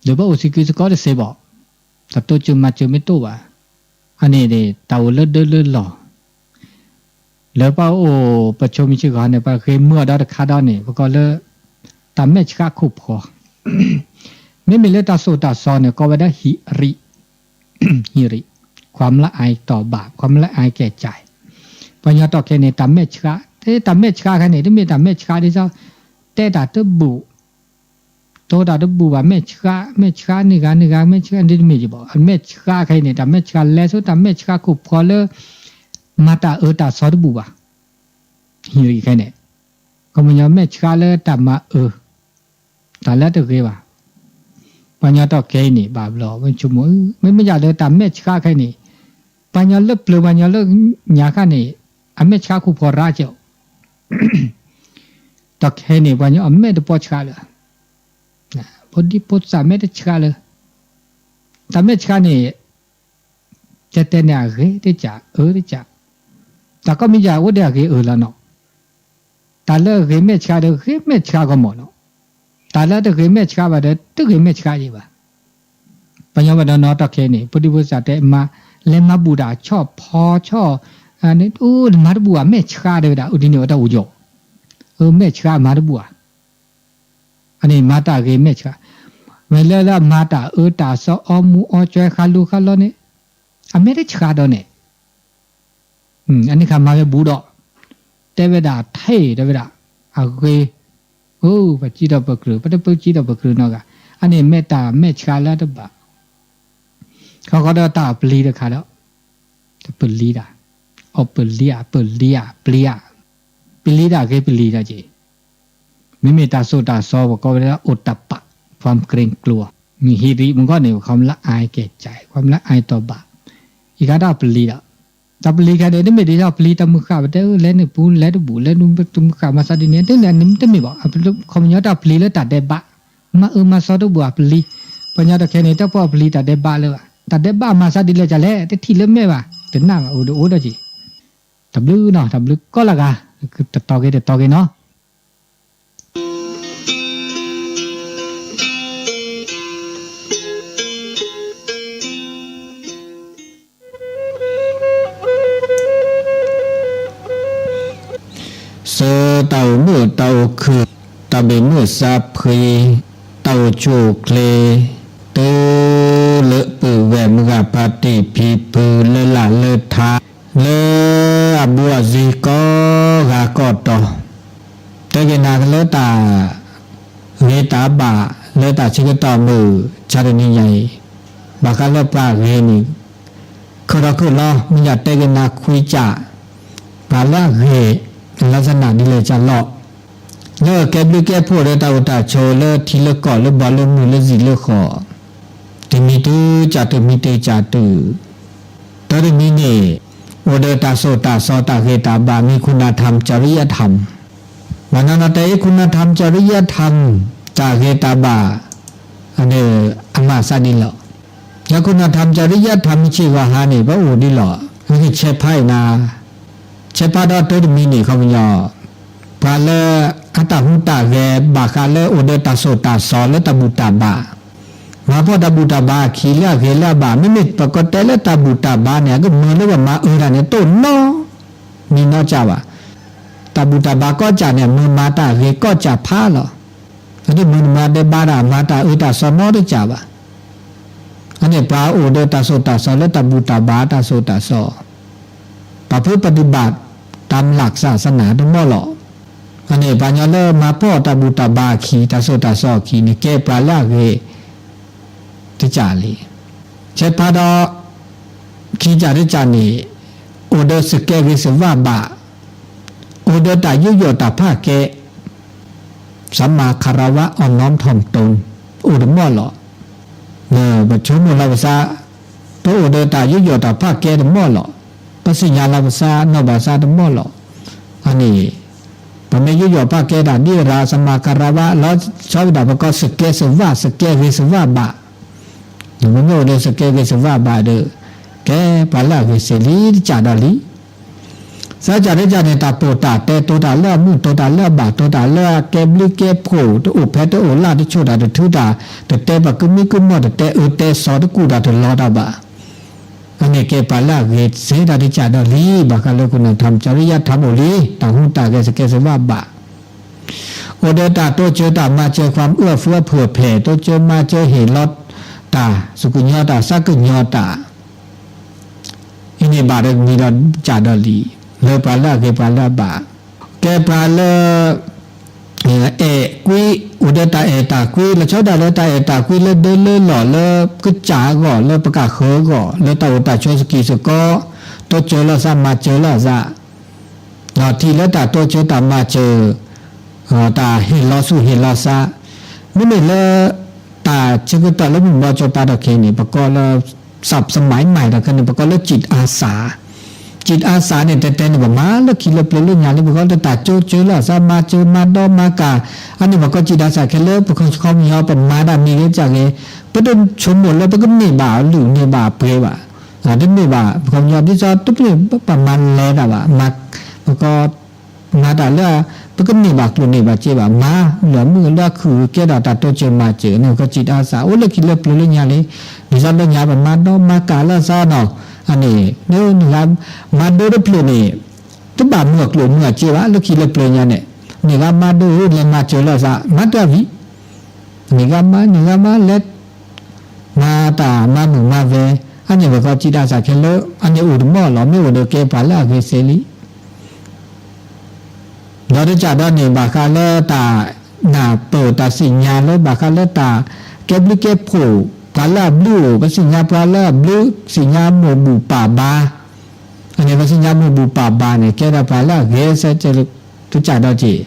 ဒီးပအိၣ်စံးကုစကီးတစ့ဘၣ်, တၢ်တိစၢၤမၤစၢၤမ့ၢ်တအိၣ်ဘၣ်, အန့ၣ်န့ၣ် တၢ်အိၣ်လၢဒၢလၢလီၢ် လၢပအိၣ်ပဆိမံဆိဂီၤန့ၣ် ပဂ့ၤမုာ်အီၤဒီးတခါဒီးန့ၣ် ပကိးလၢ တၢ်မဲာ်ဆှးခိၣ်ဖှီၣ်, မ့မ့ၢ်လၢတၢ်သိၣ်တၢ်သီန့ၣ် ကိးဝဲဒၣ်ဟံးရံး, ဟံးရံး, ความละอายต่อบาป ความละอายแก่ใจ, ပှၤညီတီၢ်ခဲအံၤန့ၣ် တၢ်မဲာ်ဆှး, တၢ်မဲာ်ဆှးခဲအံၤန့ၣ် တမ့ၢ်တၢ်မဲာ်ဆှးဒ်သိး တဲတၢ်တဘူၣ် တိၤတၢ်တဘူၣ်ဘၣ် မဲာ်ဆှး, မဲာ်ဆှးန့ၢ်ဂၤန့ၢ်ဂၤ မဲာ်ဆှးဒ်တမ့ၢ်ယဘၣ်, အမဲာ်ဆှးခဲအံၤန့ၣ် တၢ်မဲာ်ဆှးလဲၤဆူတၢ်မဲာ်ဆှးခိၣ်ဖှီၣ်လၢ မၤတၢ်အၢတၢ်သီတဘူၣ်ဘၣ်, ဟံးရံးခဲအံၤန့ၣ်, ခီပညီမဲာ်ဆှးလၢတၢ်မၤအၢ တၢ်လၢတဂ့ၤဘၣ်, ပှၤညီတီၢ်ခဲအံၤန့ၣ် ဘၣ်ဘျီ မ့ၢ်ဆိကမိၣ်, မ့မ့ၢ်ယၤဒီးတၢ်မဲာ်ဆှးခဲအံၤန့ၣ်, ပှၤညီလၢပျၢၤပှၤညီလၢညါခါန့ၣ်, အမဲာ်ဆှးခိၣ်ဖှီၣ်ရၣ်ကီး တီၢ်ခဲအံၤန့ၣ် ပှၤညီအမဲာ်တပီဆှးလၢၤ, ဖိဒံဖိသၣ်မဲာ်တဆှးလၢၤ, တၢ်မဲာ်ဆှးန့ၣ် ကတဲန့ၣ်အဂ့ၤတစဲး အၢတစဲး, တၢ်ကိးမံၤယၤအိၣ်ဒီးအဂ့ၤအၢလီၤနီၤ, တၢ်လၢအဂ့ၤမဲာ်ဆှးဒီးဂ့ၤမဲာ်ဆှးကီးမးနီၤ, တၢ်လၢတဂ့ၤမဲာ်ဆှးဘၣ်ဒီး တဂ့ၤမဲာ်ဆှးယံၤဘၣ်, ပှၤညီဘၣ်ဒီးနီၤတီၢ်ခဲအံၤန့ၣ် ဖိဒံဖိသၣ်တဲမၤ, လဲၤမၤဘူၣ်တၢ်ဆီၣ်ဖီဆီၣ်, အိၣ်မၤတဘူၣ်ဘၣ် မဲာ်ဆှးတဲဝဲဒၣ် အိၣ်ဒ်န့ၣ်ဝဲတၢ်အိၣ်ယီၤ, အမဲာ်ဆှးမၤတဘူၣ်ဘၣ်, အန့ၣ်မၤတၢ်ဂ့ၤမဲာ်ဆှး, မ့ၢ်လၢလၢအမၤတၢ်အၢတၢ်သီအီမူအီကၠွဲခါလူၤခါလီၤန့ၣ်, အမဲာ်တဆှးဒီးန့ၣ် အန့ၣ်ခါမၤဝဲဘူးဒီး, တဲဝဲဒၣ်ထဲတဲဝဲဒၣ်, အဂ့ၤ, အိၣ်ပစံးထီၣ်ပကြၢး ပတပၢစံးထီၣ်ပကြၢးနီတဂၤ, အန့ၣ်မ့ၢ်တၢ်မဲာ်ဆှးလၢတဘၣ်, ခီဃီဒီးတၢ်အပျံၤတခါဒီး, တပလံၤဒၣ်, အီၣ်ပလံၤဧါ ပလံၤဧါ ပျံၤဧါ, ပလံၤဒၣ်ဂ့ၤပလံၤဒၣ်က့ၤ မ့မ့ၢ်တၢ်သိၣ်တၢ်သီ ပကိးဝဲဒၣ် โอตตัปปะ ความเกรงกลัว, မ့ၢ်ဟံးရံးမ့ၢ်ဂီၢ်န့ၣ် ความละอายแก่ใจ ความละอายต่อบาป, ယကါတၢ်ပလံၤဒီး, တၢ်ပလံၤခဲန့ၣ် တမ့ၢ်ဒ်သိးပလံၤတၢ်မုၢ်ဃၣ် ပတဲလဲၤနုာ်ပူၤလဲၤတဘူၣ် လဲၤနုာ်တမုၢ်ဃၣ်မၤသးဒ်န့ၣ် တမ့ၢ်ဘၣ်, ခီပညီတၢ်ပလံၤလၢတၢ်ဒဲးဘး, မၤအၢမၤသီတဘူၣ်အပလံၤ, ပှၤညီတခဲန့ၣ် တၢ်ပီၣ်ပျံၤတၢ်ဒဲးဘးလၢၤဘၣ်, တၢ်ဒဲးဘးမၤသးဒ်လဲၣ်ကလဲၣ် တထံၣ်လၢမဲာ်ဘၣ်, တနာ်ဘၣ် အိၣ်ဒီးအိၣ်ဒီးက့ၤ, တဘျုးနီၤ တဘျုးကီလၢ်ဂၤ, တတီၤဂ့ၤတတီၤဂ့ၤနီၤ. ဆၢတၢ်အိၣ်မုာ်တၢ်အိၣ်ခုၣ်, တၢ်ဘၣ်မုာ်စးဖှံ, တၢ်အိၣ်ဆူၣ်အိၣ်ချ့, တုၤလၢပုၢ်ဝဲၢ်မုၢ်ဂၤဖါတံၢ်ဖံဖုလၢလၢ်လၢထါ, လၢအဘူးအစံကိးဂၤကိးတီၤ, တဲက့ၤနၤလၢတၢ်ဂ့ၤတၢ်ဘၣ် လၢတၢ်ဆၢကတီၢ်မုၢ်ဆါတနံၤညါအံၤ, ဘၣ်ဃးလၢပှၤဂ့ၤန့ၣ် ခုၣ်ထီၣ်ခုၣ်လီၤ မ့ၢ်ယတဲက့ၤနၤခွံကၠၢ်, ပှၤလၢအဂ့ၤ လၢသနၢ်ဒ်လဲၣ်ကၠၢ်လီၤ, လၢကဲဘျုးကဲဖှိၣ်ဒီးတၢ်အိၣ်တၢ်ဆိးလၢထံလၢကီၢ်လၢဘီလၢမုၢ် လၢစံာ်လၢဃီ, တမံၤတုၤကၠၢ်တုၤ မံၤတုၤကၠၢ်တုၤ, တၢ်တမံၤန့ၣ် အိၣ်ဒီးတၢ်သိၣ်တၢ်သီတၢ်ဂ့ၤတၢ်ဘၣ် မ့ၢ် คุณธรรม จริยธรรม, ဘၣ်နီၢ်နီၢ်တဲအံၤ คุณธรรม จริยธรรม တၢ်ဂ့ၤတၢ်ဘၣ် အမၤသးဒ်လဲၣ်, ယ คุณธรรม จริยธรรม မ့ၢ်ဆ့ၣ်ဂီၤဟါန့ၣ် ပအိၣ်ဒ်လဲၣ်, မ့ၢ်ကဆဲးဖးအံၤနၤ, ဆဲးဖးဒီးတၢ်တမံၤန့ၣ် ခီပညီ ပှၤလၢအတၢ်ဟူးတၢ်ဂဲၤဘၣ်ဃးလၢအိၣ်ဒီးတၢ်သိၣ်တၢ်သီလၢတၢ်ဘူၣ်တၢ်ဘါ, မၤဖှီၣ်တၢ်ဘူၣ်တၢ်ဘါအခံလၢအဂ့ၤလၢအဘၣ်, မ့မ့ၢ်ပကတဲလၢတၢ်ဘူၣ်တၢ်ဘါန့ၣ် အကမၤလၢပမၤအၢတၢ်န့ၣ် တအိၣ်နီတမံၤနီတကၠၢ်ဘၣ်. တၢ်ဘူၣ်တၢ်ဘါကိးကၠၢ်န့ၣ် အမၤမၤတၢ်ဂ့ၤကိးကၠၢ်ဖးလီၤ. အဒိမၤတမၤဒဲးဘးတၢ် မၤတၢ်အၢတၢ်သီနီတကၠၢ်ဘၣ်. အန့ၣ် ပှၤအိၣ်ဒီးတၢ်သိၣ်တၢ်သီလၢတၢ်ဘူၣ်တၢ်ဘါတၢ်သိၣ်တၢ်သီ ပှၤဖုပတံၢ်ဘၣ် ตามหลักศาสนา တမီၢ်လီၤ. အန့ၣ် ပှၤညီလၢမၤဖှီၣ်တၢ်ဘူၣ်တၢ်ဘါအခံ တၢ်သိၣ်တၢ်သီအခံန့ၣ် ကဲပှၤလၢအဂ့ၤ တကၠၢ်လံ. ဆဲးဖးဒီး ခံကၠၢ်တကၠၢ်န့ၣ် အိၣ်ဒီးစကဲဂ့ၤစဝါဘၣ်, အိၣ်ဒီးတၢ်ယူးယီၣ်တၢ်ဖးကဲ สัมมาคารวะ อ่อนน้อมถ่อมตน အိၣ်တမီၢ်လီၤ. ပဆိကမိၣ်လီၤပသး, ပအိၣ်ဒီးတၢ်ယူးယီၣ်တၢ်ဖးကဲတမီၢ်လီၤ. ပသ့ၣ်ညါလီၤပသး နီၢ်ဘၣ်သးတမီၢ်လီၤ. အန့ၣ် ပမ့ၢ်ယူးယီၣ်ဖးကဲတၢ်ဒ်ရၤ สัมมาคารวะ လီၤဆီဝဲဒၣ် ပကိးစကဲစဝါ စကဲဂ့ၤစဝါဘၣ်, ပမ့ၢ်အိၣ်ဒီးစကဲဂ့ၤစဝါဘၣ်ဒီး ကဲပှၤလၢအဂ့ၤစ့ၢ်လံ တကၠၢ်ဒီးလံ. သၢကၠၢ်တကၠၢ်န့ၣ် တၢ်ပိာ်တၢ်တဲ တိၤတၢ်လၢအမုာ် တိၤတၢ်လၢအဘၣ် တိၤတၢ်လၢအကဲဘျုးကဲဖှိၣ် တအိၣ်ဖဲတအိၣ်လၢ် တဆိၣ်တၢ်တထုတၢ် တတဲပှၤကမံကမီၢ် တတဲအၢတဲသီ တကူၣ်တၢ်တလီတၢ်ဘၣ်. အန့ၣ်ကဲပှၤလၢအဂ့ၤစ့ၢ်တၢ် တကၠၢ်ဒီးလံ ဘၣ်ဃးလၢ คุณธรรม จริยธรรม အိၣ်လံ တၢ်ဟူးတၢ်ဂဲၤစကဲစဝါဘၣ်. အိၣ်ဒီးတၢ်တိစၢၤတၢ်မၤစၢၤ ความเอื้อเฟื้อเผื่อแผ่ တိစၢၤမၤစၢၤဟ့ၣ်လီၤတၢ် သူၣ်ကညီၤတၢ်သးကညီၤတၢ် အံၤန့ၣ်ဘၣ်ဒီးမံၤဒီးကၠၢ်ဒီးလံ လၢပှၤလၢအဂ့ၤပှၤလၢအဘၣ်, ကဲပှၤလၢ အဲၣ်ကွံ အိၣ်ဒီးတၢ်အဲၣ်တၢ်ကွံ လီၤဆီဒၣ်တၢ်လၢတၢ်အဲၣ်တၢ်ကွံလၢဒၢလၢလီၢ်လၢကစၢ်အဂီၢ် လၢပကဃၢၤအဂီၢ် လၢတၢ်အိၣ်တၢ်ဆိးစကံၢ်စကီ တိစၢၤလီၤသးမၤစၢၤလီၤသး ဒီးထံၣ်လၢတၢ်တိစၢၤတၢ်မၤစၢၤ တၢ်ဟ့ၣ်လီၤသူၣ်ဟ့ၣ်လီၤသး, မ့မ့ၢ်လၢ တၢ်ဆၢကတီၢ်လၢမုၢ်ဘီစီၤပၤတခါန့ၣ် ပကိးလၢ သပ်းသမံးမံၤ တခါန့ၣ် ပကိးလၢ จิตอาสา, จิตอาสา န့ၣ် တဲတဲန့ၣ် ပမၤလၢခံလၢပျၢၤလၢညါလၢပဂီၢ်လၢတၢ်တိစၢၤလီၤသး မၤစၢၤမၤဒီမၤကၤ, အန့ၣ်ပကိး จิตอาสา ခဲလၢပခီပညီ ပမၤတၢ်မံၤဂ့ၤကၢ်ဂ့ၤ, ပတဆိကမိၣ်လၢပကန့ၢ်ဘၣ်အလုၢ်န့ၢ်ဘၣ်အပှ့ၤဘၣ် တမ့ၢ်ဘၣ် ပခီပညီဒ်သိးတမ့ၢ်ပမၤလဲၤတၢ်ဘၣ်, ပက မၤတၢ်လၢ ပကန့ၢ်ဘၣ်ကျိၣ်န့ၢ်ဘၣ်စ့ဘၣ်, မၤလၢမုၢ်လၢအခုၣ်ကဲဒီးတၢ်တိစၢၤမၤစၢၤန့ၣ် ပကိး จิตอาสา အိၣ်လၢခံလၢပျၢၤလၢညါလံ, ဒ်သိးလၢညါပမၤဒီမၤကၤလၢသးနီၤ, အန့ၣ် မၤဒၢတဖျၢၣ်န့ၣ် တဘၣ်မုၢ်အကျိၣ်မုၢ်အစ့ဘၣ် လၢခံလၢပျၢၤညါန့ၣ်, န့ၢ်ဂၤမၤဒၢလဲၤမၤစၢၤလၢသး မၤတၢ်ဝံၤ န့ၢ်ဂၤမၤ န့ၢ်ဂၤမၤလဲၤ မၤတၢ်မၤမုာ်မၤဝဲ, အန့ၣ်ပကိး จิตอาสา ခဲလၢာ် အန့ၣ်အိၣ်တမီၢ်လီၤ, မ့ၢ်အိၣ်ဒီးကဲပှၤလၢအဂ့ၤစ့ၢ်လံ. ဒီးတကးဒီးန့ၣ် ဘၣ်ဃးလၢတၢ်နၢ်ပၢၢ်တၢ်သ့ၣ်ညါလၢ ဘၣ်ဃးလၢတၢ်ကဲဘျုးကဲဖှိၣ် ပှၤလၢအဘျုးအိၣ် ပသ့ၣ်ညါပှၤလၢအဘျုး သ့ၣ်ညါမိၢ်ဘူၣ်ပၢ်ဘါ, အန့ၣ်ပသ့ၣ်ညါမိၢ်ဘူၣ်ပၢ်ဘါန့ၣ် ကဲဒၣ်ပှၤလၢအဂ့ၤစ့ၢ်ကီး တကးဒီးက့ၤ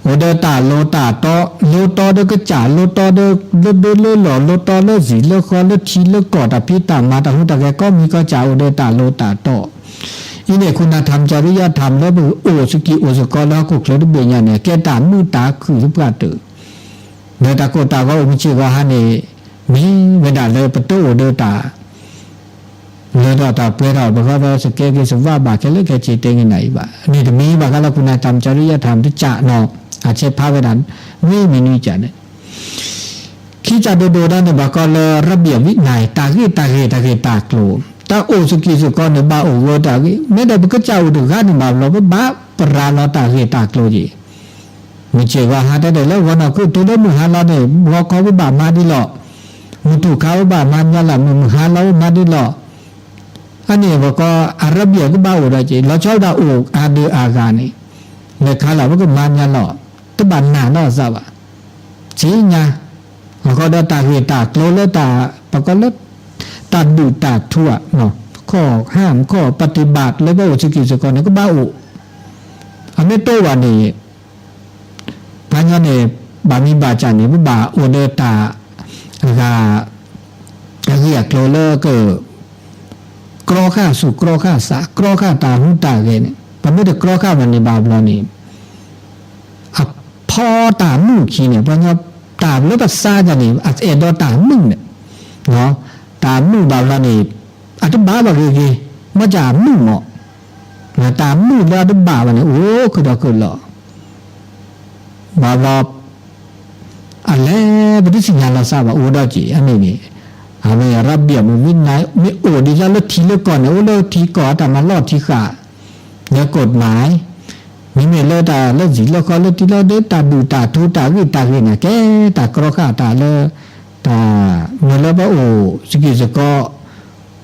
အိၣ်ဒီးတၢ်လိၤတၢ်တီ, လိၤတီဒီးကစၢ်, လိၤတီဒီးလၢဒၢလၢလီၢ်, လိၤတီလၢစံာ်လၢဃီ, လၢထံလၢကီၢ်, တၢ်ဖံးတၢ်မၤ, တၢ်ဟူးတၢ်ဂဲၤကိးမံၤကိးကၠၢ် အိၣ်ဒီးတၢ်လိၤတၢ်တီ. အံၤန့ၣ် คุณธรรม จริยธรรม လၢပအိၣ်စကံၢ်အိၣ်စကီလၢဟီၣ်ခိၣ်ချၢတဘ့ၣ်ညါန့ၣ် ကဲတၢ်မုာ်တၢ်ခုၣ်လၢပှၤတၢၢ် ဒီးတၢ်ကိၢ်တၢ်ဂီၤအိၣ်မုၢ်ဆ့ၣ်ဂီၤဟါန့ၣ် မ့ၢ်ဝဲဒၣ်လၢပတအိၣ်ဒီးတၢ် လၢတၢ်ပှဲၤထီၣ် ပဃီဒီး စကဲက့ၤစဝးဘၣ်ခဲလၢာ်ခဲဆ့တ့ၢ်ဂ့ၤနၤအံၤဘၣ်. န့ၣ်တမံၤဘၣ်ဃးလၢ ခုနတၢ်မၤစၢၤဒုးယၤထၢၣ်မတကးနီၤ အဆဲးဖးဝဲဒၣ် နွံမံၤနွံကးန့ၣ် ခံကးဒိၣ်ဒိၣ်ဒၣ်န့ၣ် ဘၣ်ကီးလၢ ရဘံၣ်အဝံၣ်နၤ တၢ်ဂ့ၢ်တၢ်ဂ့ၢ်တၢ်ဂ့ၢ်တၢ်ကျိၤ တၢ်အိၣ်စကံၢ်စကီန့ၣ် ဘၣ်အိၣ်ဂၢၢ်တၢ်ဂ့ၢ် မ့ၢ်ဒီးပကစၢ်အိၣ်တဂၤန့ၣ်ဘၣ်ဘျီ ပဘၣ်ပရၤလီၤတၢ်ဂ့ၢ်တၢ်ကျိၤက့ၤ မုၢ်ဆ့ၣ်ဂီၤဟါတဲဒီး လၢဂီၤနီၢ်ခုၣ်တုၤလၢမုၢ်ဟါလီၤန့ၣ် ဂီၤခီပဘၣ်မၤဒ်လီၤ. မုၢ်ထူၣ်ခါပဘၣ်မၤညါလီၤ မုၢ်မုၢ်ဟါလီၤပမၤဒ်လီၤ. အန့ၣ်ဘၣ်ကီး အၤရဘံၣ်ကဘၣ်အိၣ်ဒီးက့ၤ လီၤဆီဒၣ်အိၣ်အါဒုးအါဂၤန့ၣ် လဲၤခါလီၤ ပကမၤညါလီၤ တဘၣ်နာ်နီၢ်အသးဘၣ်. ဆံညါ အဃိဒီးတၢ်ဂ့ၢ်တၢ်ကျိၤလၢတၢ် ဘၣ်ကီးလၢ တၢ်ဒုၣ်တၢ်ထူဧါ ခီၣ်ဟၣ်ခီၣ် ပတံၢ်ဘၣ် လၢပအိၣ်စကံၢ်စကီန့ၣ် ကဘၣ်အိၣ် အမ့ၢ်တအိၣ်ဘၣ်န့ၣ် ပှၤကညီန့ၣ် ဘၣ်မံဘၣ်စၢ်န့ၣ် ပဘၣ်အိၣ်ဒီးတၢ် အဂၤ အဂ့ၢ်အကျိၤလၢက ကြီဃာ်ဆူၣ်ကြီဃာ်သး ကြီဃာ်တၢ်ဟူးတၢ်ဂဲၤန့ၣ် ပမ့ၢ်တကြီဃာ်ဘၣ်န့ၣ်ဘၣ်ဘျီန့ၣ် အဖီတၢ်မုာ်ခံန့ၣ် ပှၤကညီတၢ်လၢပသးဒ်န့ၣ် အအဲၣ်ဒိးတၢ်မုာ်န့ၣ် တၢ်မုာ်ဘၣ်ဘျီန့ၣ် အတဘၣ်ဘၣ်ဂ့ၤဂ့ၤ မ့ၢ်ကမုာ်မး တၢ်မုာ်လၢအတဘၣ်ဘၣ်န့ၣ် အိၣ်ခုၣ်ဒီးခုၣ်လီၤ ဘၣ်ဘျီ အလဲၤပတသ့ၣ်ညါလီၤသးဘၣ်အိၣ်ဒီးက့ၤ အန့ၣ်န့ၣ် အဝဲရဘံၣ်မုၢ်ဝံၣ်နၤ မ့ၢ်အိၣ်ဒ်သိးလၢထံလၢကီၢ်န့ၣ် အိၣ်လၢထံကီၢ်အတၢ်မၤလီၢ်ထံဃာ် လၢ ကီၢ်မၤ မ့မ့ၢ်လၢတၢ်လၢဇံၣ်လၢဃီလၢတံၤလီၤဒ့ တၢ်ဒုၣ်တၢ်ထူတၢ်ဂ့ၢ်တၢ်ဂ့ၢ်န့ၣ် ကဲတၢ်ကြီဃာ်တၢ်လၢ တၢ်မ့ၢ်လၢပအိၣ်စကံၢ်စကီ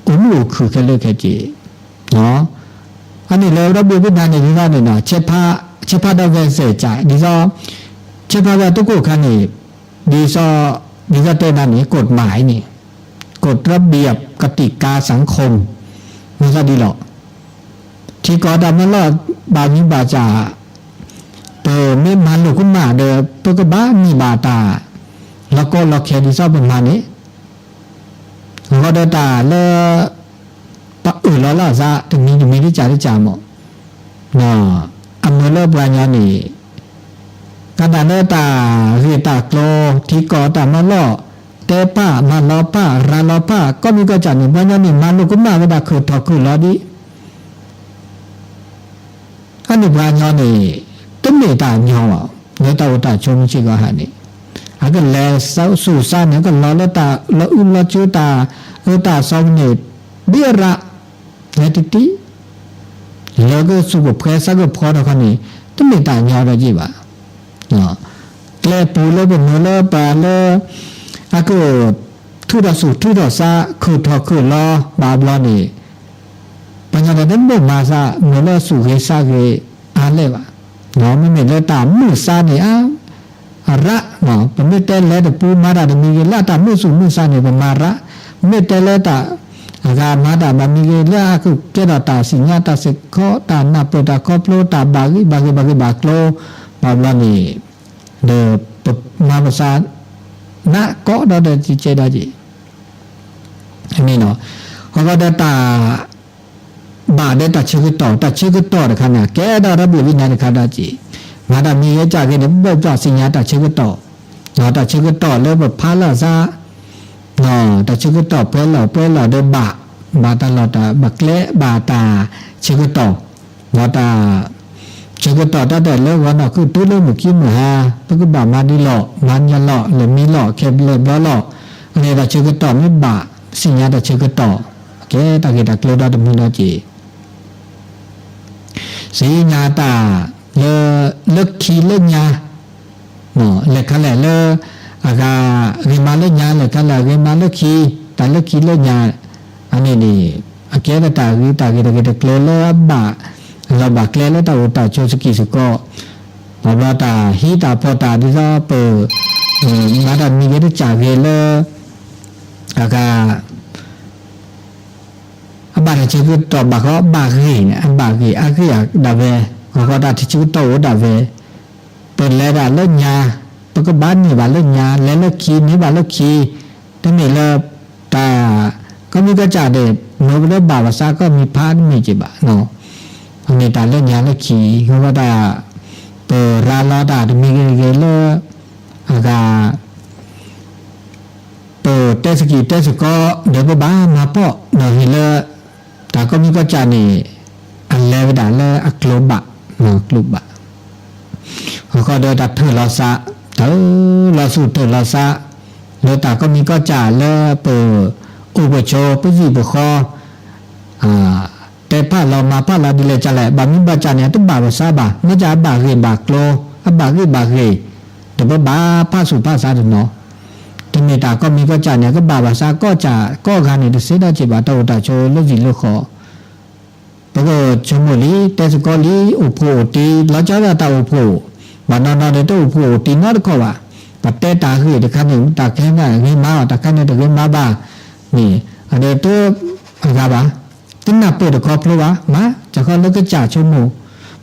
အိၣ်မုာ်အိၣ်ခုၣ်ခဲလၢာ်ခဲဆ့ အန့ၣ်လၢရဘံၣ်ဝံၣ်နၤန့ၣ် ဒ်သိးန့ၣ် ဆဲးဖးဒီးဂဲၤစဲးကၢ် ဒ်သိး ဆဲးဖးဝဲတကိၣ်ခါန့ၣ် ဒ်သိး ဒ်သိးတဲနၤန့ၣ် ကိၣ်တမၤအံၤန့ၣ် ကိၣ်တရဘံၣ်ကတိကါစၣ်ခိၣ် မ့ၢ်သးဒ်လီၤ ထံကီၢ်တၢ်မၤလီၢ် ဘၣ်မံဘၣ်စၢ် ပမ့ၢ်မၤလိာ်ကမၣ်ဒီး ပကဘၣ်န့ၢ်ဘၣ်တၢ် လီၤကီလီၤခဲဒ်သိးပမၤန့ၣ် အဃိဒီးတၢ်လၢ ပအၢၣ်လီၤလၢအသး တမံၤတမံၤတကၢ်တကၢ်မး အမ့ၢ်လၢပှၤကညီန့ၣ် ကနၣ်လၢတၢ်ဂ့ၢ်တၢ်ကျိၤ ထံကီၢ်တၢ်မၤလီၢ် တဲပာ်မၤလီၤပာ် ရၤလီၤပာ် ကိးမံၤကိးကၢ်န့ၣ် ပှၤကညီန့ၣ် မၤလိာ်ကမၣ်ဝဲဒၣ်ခုၣ်ထီၣ်ခုၣ်လီၤဒ် အန့ၣ်ပှၤကညီန့ၣ် တမ့ၢ်တၢ်ညီဘၣ် လၢတၢ်အိၣ်တၢ်ဆိးမုၢ်ဆ့ၣ်ဂီၤဟါန့ၣ် အကလဲၤဆူၣ်စါန့ၣ် ကလီၤလၢတၢ်လၢအုၣ်လီၤကၠိတၢ်အၢတၢ်သီန့ၣ် ဘံရး လဲၤတံၢ်တံၢ် လၢကသူၣ်ကဖှဲသးကဖှီတခီန့ၣ် တမ့ၢ်တၢ်ညီဒီးက့ၤဘၣ် ကျဲပူၤလၢပမ့ၢ်လၢပှၤလၢ အက ထုးထီၣ်ဆူၣ်ထုးထီၣ်စါ ခုၣ်ထီၣ်ခုၣ်လီၤဘၣ်ဘျီန့ၣ် ပှၤကညီန့ၣ် တဒိၣ်မၤသး မ့ၢ်လၢဆူၣ်ဂ့ၤစါဂ့ၤအါလဲၣ်ဘၣ်. မ့မ့ၢ်လၢတၢ်မုာ်သးန့ၣ် အါ အရး, ပမ့ၢ်တဲလဲၤတပူၤမၤတၢ်တမံၤဂ့ၤ လၢအတၢ်မုာ်သူၣ်မုာ်သးန့ၣ် ပမၤရး, ပမ့ၢ်တဲလၢတၢ် အဂၤမၤတၢ်ဘၣ်မံၤဂ့ၤ လၢအကကဲထီၣ်တၢ်စံၣ်ညါတၢ်စ့ၢ်ကီး တၢ်နၢ်ပၢၢ်တၢ်ခီဖျိ တၢ်ဘၣ်ဂ့ၢ်ဘၣ်ဂ့ၢ်ဘၣ်ဂ့ၢ်ဘၣ်ကျိၤ ဘၣ်ဘျီန့ၣ် ဒီးပမၤပသး နးကီးဒီးဒီးကဲဒီးက့ၤ အဃိဒီးတၢ် ဘၣ်ဒီးတၢ်ဆၢကတီၢ်, တၢ်ဆၢကတီၢ်တခါန့ၣ် ကဲဒီးရဘံၣ်ဝံနၤတခါဒီးက့ၤ, မၤတၢ်မံၤဂ့ၤကၢ်ဂ့ၤန့ၣ် ပဘၣ်ပျၢ်သ့ၣ်ညါတၢ်ဆၢကတီၢ်, တၢ်ဆၢကတီၢ်လၢပဖးလၢအသး, တၢ်ဆၢကတီၢ်ပှဲၤလီၢ်ပှဲၤလီၢ်ဒီးဘၣ်, ဘၣ်တၢ်လီၢ်တၢ်ဘၣ်ကျဲဘၣ်တၢ်ဆၢကတီၢ်, ဒီးတၢ် ဆၢကတီၢ်တၢ်ဒၣ်လၢဂီၤနီၢ်ခုၣ်တုၤလၢမုၢ်ခံမုၢ်ဟါ, ပကဘၣ်မၤဒ်လီၢ် မၤညါလီၢ် လဲၤမံလီၢ် ခဲဘျဲၣ်ဘျီလီၢ်, အန့ၣ်တၢ်ဆၢကတီၢ်မ့ၢ်ဘၣ် သ့ၣ်ညါတၢ်ဆၢကတီၢ်, ကဲတၢ်ဂ့ၢ်တၢ်ကျိၤဒီတမံၤဒီးက့ၤ သ့ၣ်ညါတၢ်လၢ လၢခံလၢညါ, လဲၤခါလဲၣ်လၢ အဂၤဂ့ၤမးလၢညါ လဲၤခါလဲၣ်ဂ့ၤမးလၢခံ, တၢ်လၢခံလၢညါ, အန့ၣ်န့ၣ် အကဲထီၣ်တၢ်ဂ့ၢ်တၢ်ဂ့ၢ်တၢ်ဂ့ၢ်တကျိၤလၢအဘၣ်လီၢ်ဘၣ်ကျဲလၢတၢ်အိၣ်တၢ်ဆိးစကံၢ်စ့ၢ်ကီး, ဘၣ်ဘျီတၢ်ဟံးတၢ်ဖီၣ်တၢ်ဒ်သိးပ မၤတၢ်မံၤဂ့ၤတစၢ်ဂ့ၤလၢ အဂၤ အဘၣ်တၢ်ဆၢကတီၢ်ဘၣ်ဃီဘၣ်ဂ့ၤန့ၣ် အဘၣ်ဂ့ၤအါဂ့ၢ်ဒၣ်ဝဲ, အဃိတၢ်ဆၢကတီၢ်အိၣ်ဒၣ်ဝဲ, ပလဲၤဒၣ်လၢညါ, ပကဘၣ်န့ၢ်ဘၣ်လၢညါ, လဲၤလၢခံန့ၢ်ဘၣ်လၢခံ, တမ့ၢ်လၢ တၢ် ကီၢ်မံၤကစၢ်ဒၣ် မ့ၢ်ပလၢဘၣ်ပသးကီၢ်မံၤဖးတမ့ၢ်က့ၤဘၣ်, အမ့ၢ်တၢ်လၢညါလၢခံ, အဃိတၢ် ပရၤလီၤတၢ်တမံၤဂ့ၤဂ့ၤလၢ အဂၤ ပတဲစကံးတဲစကီဒီး ပဘၣ်မၤပီၣ်ဒီးဟ့ၣ်လၢ တၢ်ကီၢ်မံကီၢ်စဲၣ်န့ၣ် အလဲၤဝဲဒၣ်လၢအကျိၤဘၣ်, ကျိၤဘၣ် ဃီဃီဒီးတၢ်ထၢၣ်လီၤသး, တၢ်လီၤဆူၣ်ထၢၣ်လီၤသး လၢတၢ်ကီၢ်မံကီၢ်စဲၣ်လၢပအိၣ်ပဆိး ပဟံၣ်ပဃီ တဲဖးလီၤမၤဖးလီၤဒ်လဲၣ်ကလဲၣ်, ဘၣ်မနုၤဘၣ်စဲၣ်န့ၣ် အတဘၣ်ပသးဘၣ်, မ့ၢ်စဲၣ်အဘၣ်ဂ့ၢ်ဘၣ်ကျိၤ, အဘၣ်ဂ့ၢ်ဘၣ်ဂ့ၢ်, ဒီးပဘၣ်ဖးဆူၣ်ဖးသးတနီၤ, တမ့ၢ်တၢ်ကီၢ်မံကီၢ်စဲၣ်န့ၣ် အကဘၣ်ပသးကီၢ်စဲၣ်ကီၢ်ဂၤန့ၣ် တသ့ဒီးက့ၤဘၣ် တၢ်အိၣ်တၢ်ဆိးလၢဟံၣ်လၢဃီ ပကဆိကမိၣ်လံ, တဲစကီလံ, အိၣ်ဖှိၣ်အိၣ်တံၢ်, လီၤကၢ်ဒၣ်တၢ်အိၣ်ဖှိၣ်, ဘၣ်နီၢ်နီၢ်ဒီးတအိၣ်ဖှိၣ်အိၣ်တံၢ်နီတခီၣ်ဘၣ်, ပတဲတၢ်ဂ့ၢ်တခါန့ၣ် တၢ်ခဲန့ၣ်ဂ့ၤမးအီၤ, တၢ်ခဲန့ၣ်တဂ့ၤမးဘၣ်, န့ၣ် အဒီးတ အဂၤဘၣ်, တနၢ်ပၢၢ်တခီဖျိဘၣ်, မၤစၢၤဃီလၢကစၢ်ဆိကမိၣ်,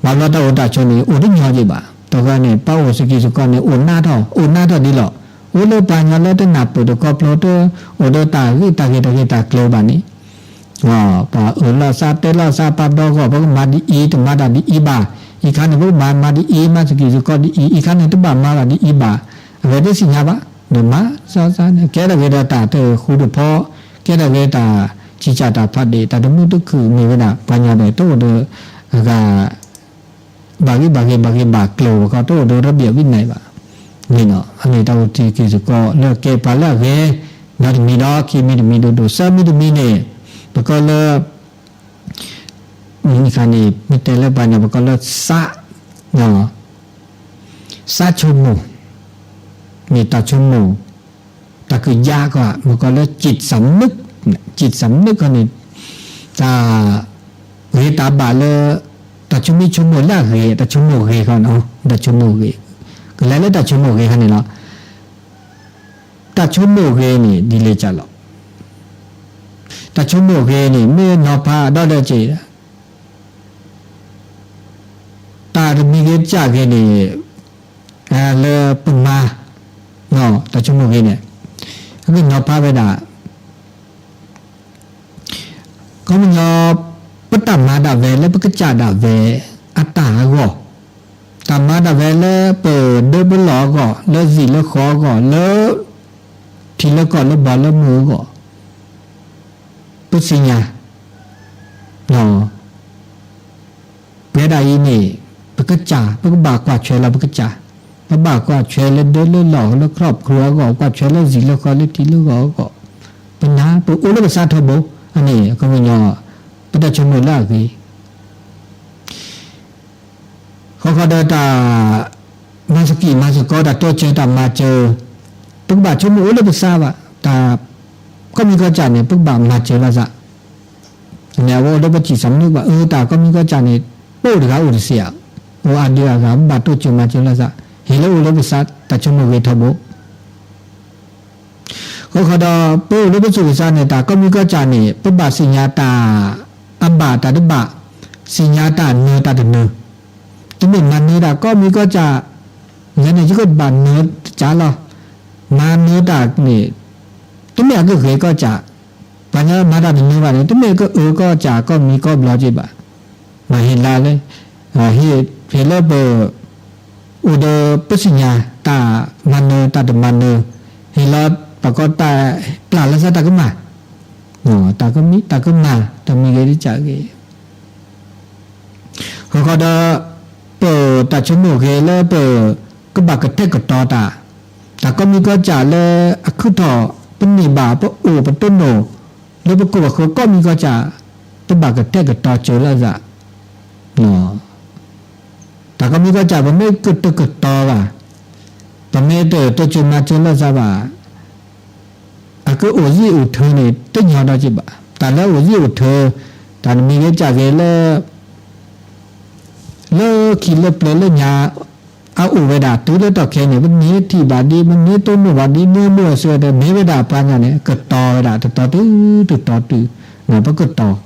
ဘၣ်ဘျီတၢ်အိၣ်တၢ်ဆိးန့ၣ် အိၣ်တညီက့ၤဘၣ်, တဂၤန့ၣ် ပအိၣ်စကံးစကီန့ၣ် အိၣ်နးထီၣ်, အိၣ်နးထီၣ်ဒ်လီၤ, အိၣ်လၢပှၤကညီလၢတနၢ်ပၢၢ်တခီဖျိတ အိၣ်ဒီးတၢ်ဂ့ၢ်တၢ်ဂ့ၢ်တၢ်ဂ့ၢ်တၢ်ကျိၤဘၣ်န့ၣ် ပှၤအၢၣ်လီၤသးတဲလီၤသးပာ်ဒီဂီၢ် ပကမၤဒ်အံၤ တမၤတၢ်ဒ်အံၤဘၣ်, အံၤခါန့ၣ် ပကဘၣ်မၤဒ်အံၤ မၤစကံးစကီဒ်အံၤ, အံၤခါန့ၣ် တဘၣ်မၤဘၣ်ဒ်အံၤဘၣ်, အဝဲသ့ၣ်သ့ၣ်ညါဘၣ်, ဒီးမၤစီသးန့ၣ် ကဲထီၣ်က့ၤဒီးတၢ်တဃူတဖိး, ကဲထီၣ်က့ၤတၢ်စံးစၢ်တၢ်ဖးဒ့ၣ် တၢ်တမုာ်တခုၣ်မ့ၢ်ဝဲဒၣ် ပှၤကညီဒီးတအိၣ်ဒီးအဂၤ ဘၣ်ဂ့ၢ်ဘၣ်ဂ့ၢ်ဘၣ်ဂ့ၢ်ဘၣ်ကျိၤဘၣ်ဃီ တအိၣ်ဒီး ระเบียบวินัย ဘၣ်, န့ၣ်လီၤ. အန့ၣ်တၢ်အိၣ်တံၢ်စကံးစကီလၢကဲပှၤလၢအဂ့ၤ, ဒီးတမံၤဒီး ခံမံၤတမံၤဒိၣ်ဒိၣ် သၢမံၤတမံၤန့ၣ်, ပကီလၢ မုၢ်နံၤခါန့ၣ် မ့ၢ်တဲလၢပှၤကညီ ပကီလၢ သး, သးဆိကမိၣ်, မ့ၢ်တၢ်ဆိကမိၣ်, တၢ်ကယၢ်ကီး ပကီလၢ จิตสำนึก, จิตสำนึก ခီန့ၣ် တၢ်ဂ့ၤတၢ်ဘၣ်လၢ တၢ်ဆိမိၣ်ဆိကမိၣ်လၢအဂ့ၤ, တၢ်ဆိကမိၣ်ဂ့ၤခီန့ၣ်, တၢ်ဆိကမိၣ်ဂ့ၤ, ကလဲၤလၢတၢ်ဆိကမိၣ်ဂ့ၤခီန့ၣ်လီၤ. တၢ်ဆိကမိၣ်ဂ့ၤန့ၣ် ဒ်လဲၣ်ကလဲၣ်, တၢ်ဆိကမိၣ်ဂ့ၤန့ၣ် မ့ၢ်နီၤဖးဒီးဒီးက့ၤ တၢ်တမံၤဂ့ၤတကးဂ့ၤန့ၣ် လၢပမၤ တၢ်ဆိကမိၣ်ဂ့ၤန့ၣ် အကနီၤဖးဝဲဒၣ် ခီပညီ ပတၢ်မၤဒၣ်ဝဲလၢပကစၢ်ဒၣ်ဝဲအတၢ်အဂီၢ်, တၢ်မၤဒၣ်ဝဲလၢပဒၢပလီၢ်အဂီၢ်, လၢဟံၣ်လၢဃီအဂီၢ်, လၢထံလၢကီၢ်လၢဘီလၢမုၢ်အဂီၢ်, ပသ့ၣ်ညါ ပဝဲဒၣ်အံၤန့ၣ် ပကစၢ် ပကဘၣ်ကွၢ်ထွဲလီၤပကစၢ်, ပဘၣ်ကွၢ်ထွဲလၢဒၢလၢလီၢ်လၢ ครอบครัว အဂီၢ်, ကွၢ်ထွဲလၢဟံၣ်လၢဃီလၢထံလၢကီၢ်အဂီၢ်, ပနၢ် ပအိၣ်လၢပသးထီဘိ, အန့ၣ် ခီပညီ ပတၢ်ဆိကမိၣ်လၢအဂ့ၤ ဃီဃီဒီးတၢ် မၤသကိးမၤသကိး တၢ်တိစၢၤတၢ်မၤစၢၤ, ပကဘၣ်ဆိကမိၣ်အိၣ်လၢပသးဘၣ်, တၢ်ကီၢ်မံကီၢ်စဲၣ်န့ၣ် ပကဘၣ်မၤစၢၤလိာ်သး, န့ၣ်အဝဲအိၣ်လၢပစံးသးမနုၤဘၣ်, အၢ တၢ်ကီၢ်မံကီၢ်စဲၣ်န့ၣ် ပအိၣ်တဂၤအိၣ်တသ့ဧါ, အိၣ်အါဒုအါဂၤ ပဘၣ်တိစၢၤမၤစၢၤလိာ်သး, ဟ့ၣ်လၢအိၣ်လၢပသး တၢ်ဆိကမိၣ်ဂ့ၤထီဘိ ဃီဃီဒီး ပအိၣ်လၢပသူၣ်ပသးန့ၣ် တၢ်ကီၢ်မံကီၢ်စဲၣ်န့ၣ် ပဘၣ်သ့ၣ်ညါတၢ်အဘၣ်တၢ်တဘၣ်, သ့ၣ်ညါတၢ်နၢၤတၢ်တနၢၤ, တမ့ၢ်မၤနၢၤတၢ်ကီၢ်မံကီၢ်စဲၣ်, ယဲန့ၣ် ယကဘၣ်နၢၤတၢ်လီၤ, မၤနၢၤတၢ်န့ၣ် တမ့ၢ်အကဂ့ၤကီၢ်စဲၣ်, ပှၤကညီမၤတၢ်တနၢၤဘၣ်န့ၣ် တမ့ၢ်ကအၢကီၢ်စဲၣ်ကီၢ်မံကီၢ်ဘျီက့ၤဘၣ်, မၤဟ့ၣ်လၢ ဟ့ၣ်လၢပ အိၣ်ဒီးပသ့ၣ်ညါ တၢ်မၤနၢၤတၢ်တမၤနၢၤ, ဟ့ၣ်လီၤပှၤကီၢ်တၢ်ပျၢ်လၢသးတၢ်ကမၣ်, တၢ်ကမံ တၢ်ကမၣ် တၢ်မံဂ့ၤတကးဂ့ၤ, ဃီဃီဒီး ပတၢ်ဆိကမိၣ်ဂ့ၤလၢပကဘၣ်ကထဲးကတီၤတၢ်, တၢ်ကီၢ်မံကီၢ်စဲၣ်လၢအခုၣ်ထီၣ်ပန့ၢ်ဘၣ်ပအိၣ်ပတိၢ်နီၣ် လၢပကအိၣ်ပဃုာ်ကီၢ်မံကီၢ်စဲၣ်, ပဘၣ်ကထဲးကတီၤစၢၤလိာ်သး တၢ်ကီၢ်မံကီၢ်စဲၣ် ပမ့ၢ်ကတကတီၤဘၣ်, ပမ့ၢ်တတိစၢၤမၤစၢၤလိာ်သးဘၣ်, အကအိၣ်ယံာ်အိၣ်ထၢန့ၣ် တညီဒီးက့ၤဘၣ်. တၢ်လၢအအိၣ်ယံာ်အိၣ်ထၢ, တၢ်တမံၤဂ့ၤကးဂ့ၤလၢ လၢခံလၢပျၢၤလၢညါ အအိၣ်ဝဲဒၣ်တုၤလၢတီၢ်ခဲအံၤန့ၣ် ပမ့ၢ်ထံၣ်ဘၣ်ဒ် ပမ့ၢ်တိၢ်နီၣ်ဘၣ်ဒ် မ့ၢ်မိၢ်အစၢၤဒီး မ့ၢ်ဝဲဒၣ်ပှၤကညီန့ၣ် ကတီၤဝဲဒၣ် တတီၤတုၤ တတီၤတုၤ, ပကတီၤ,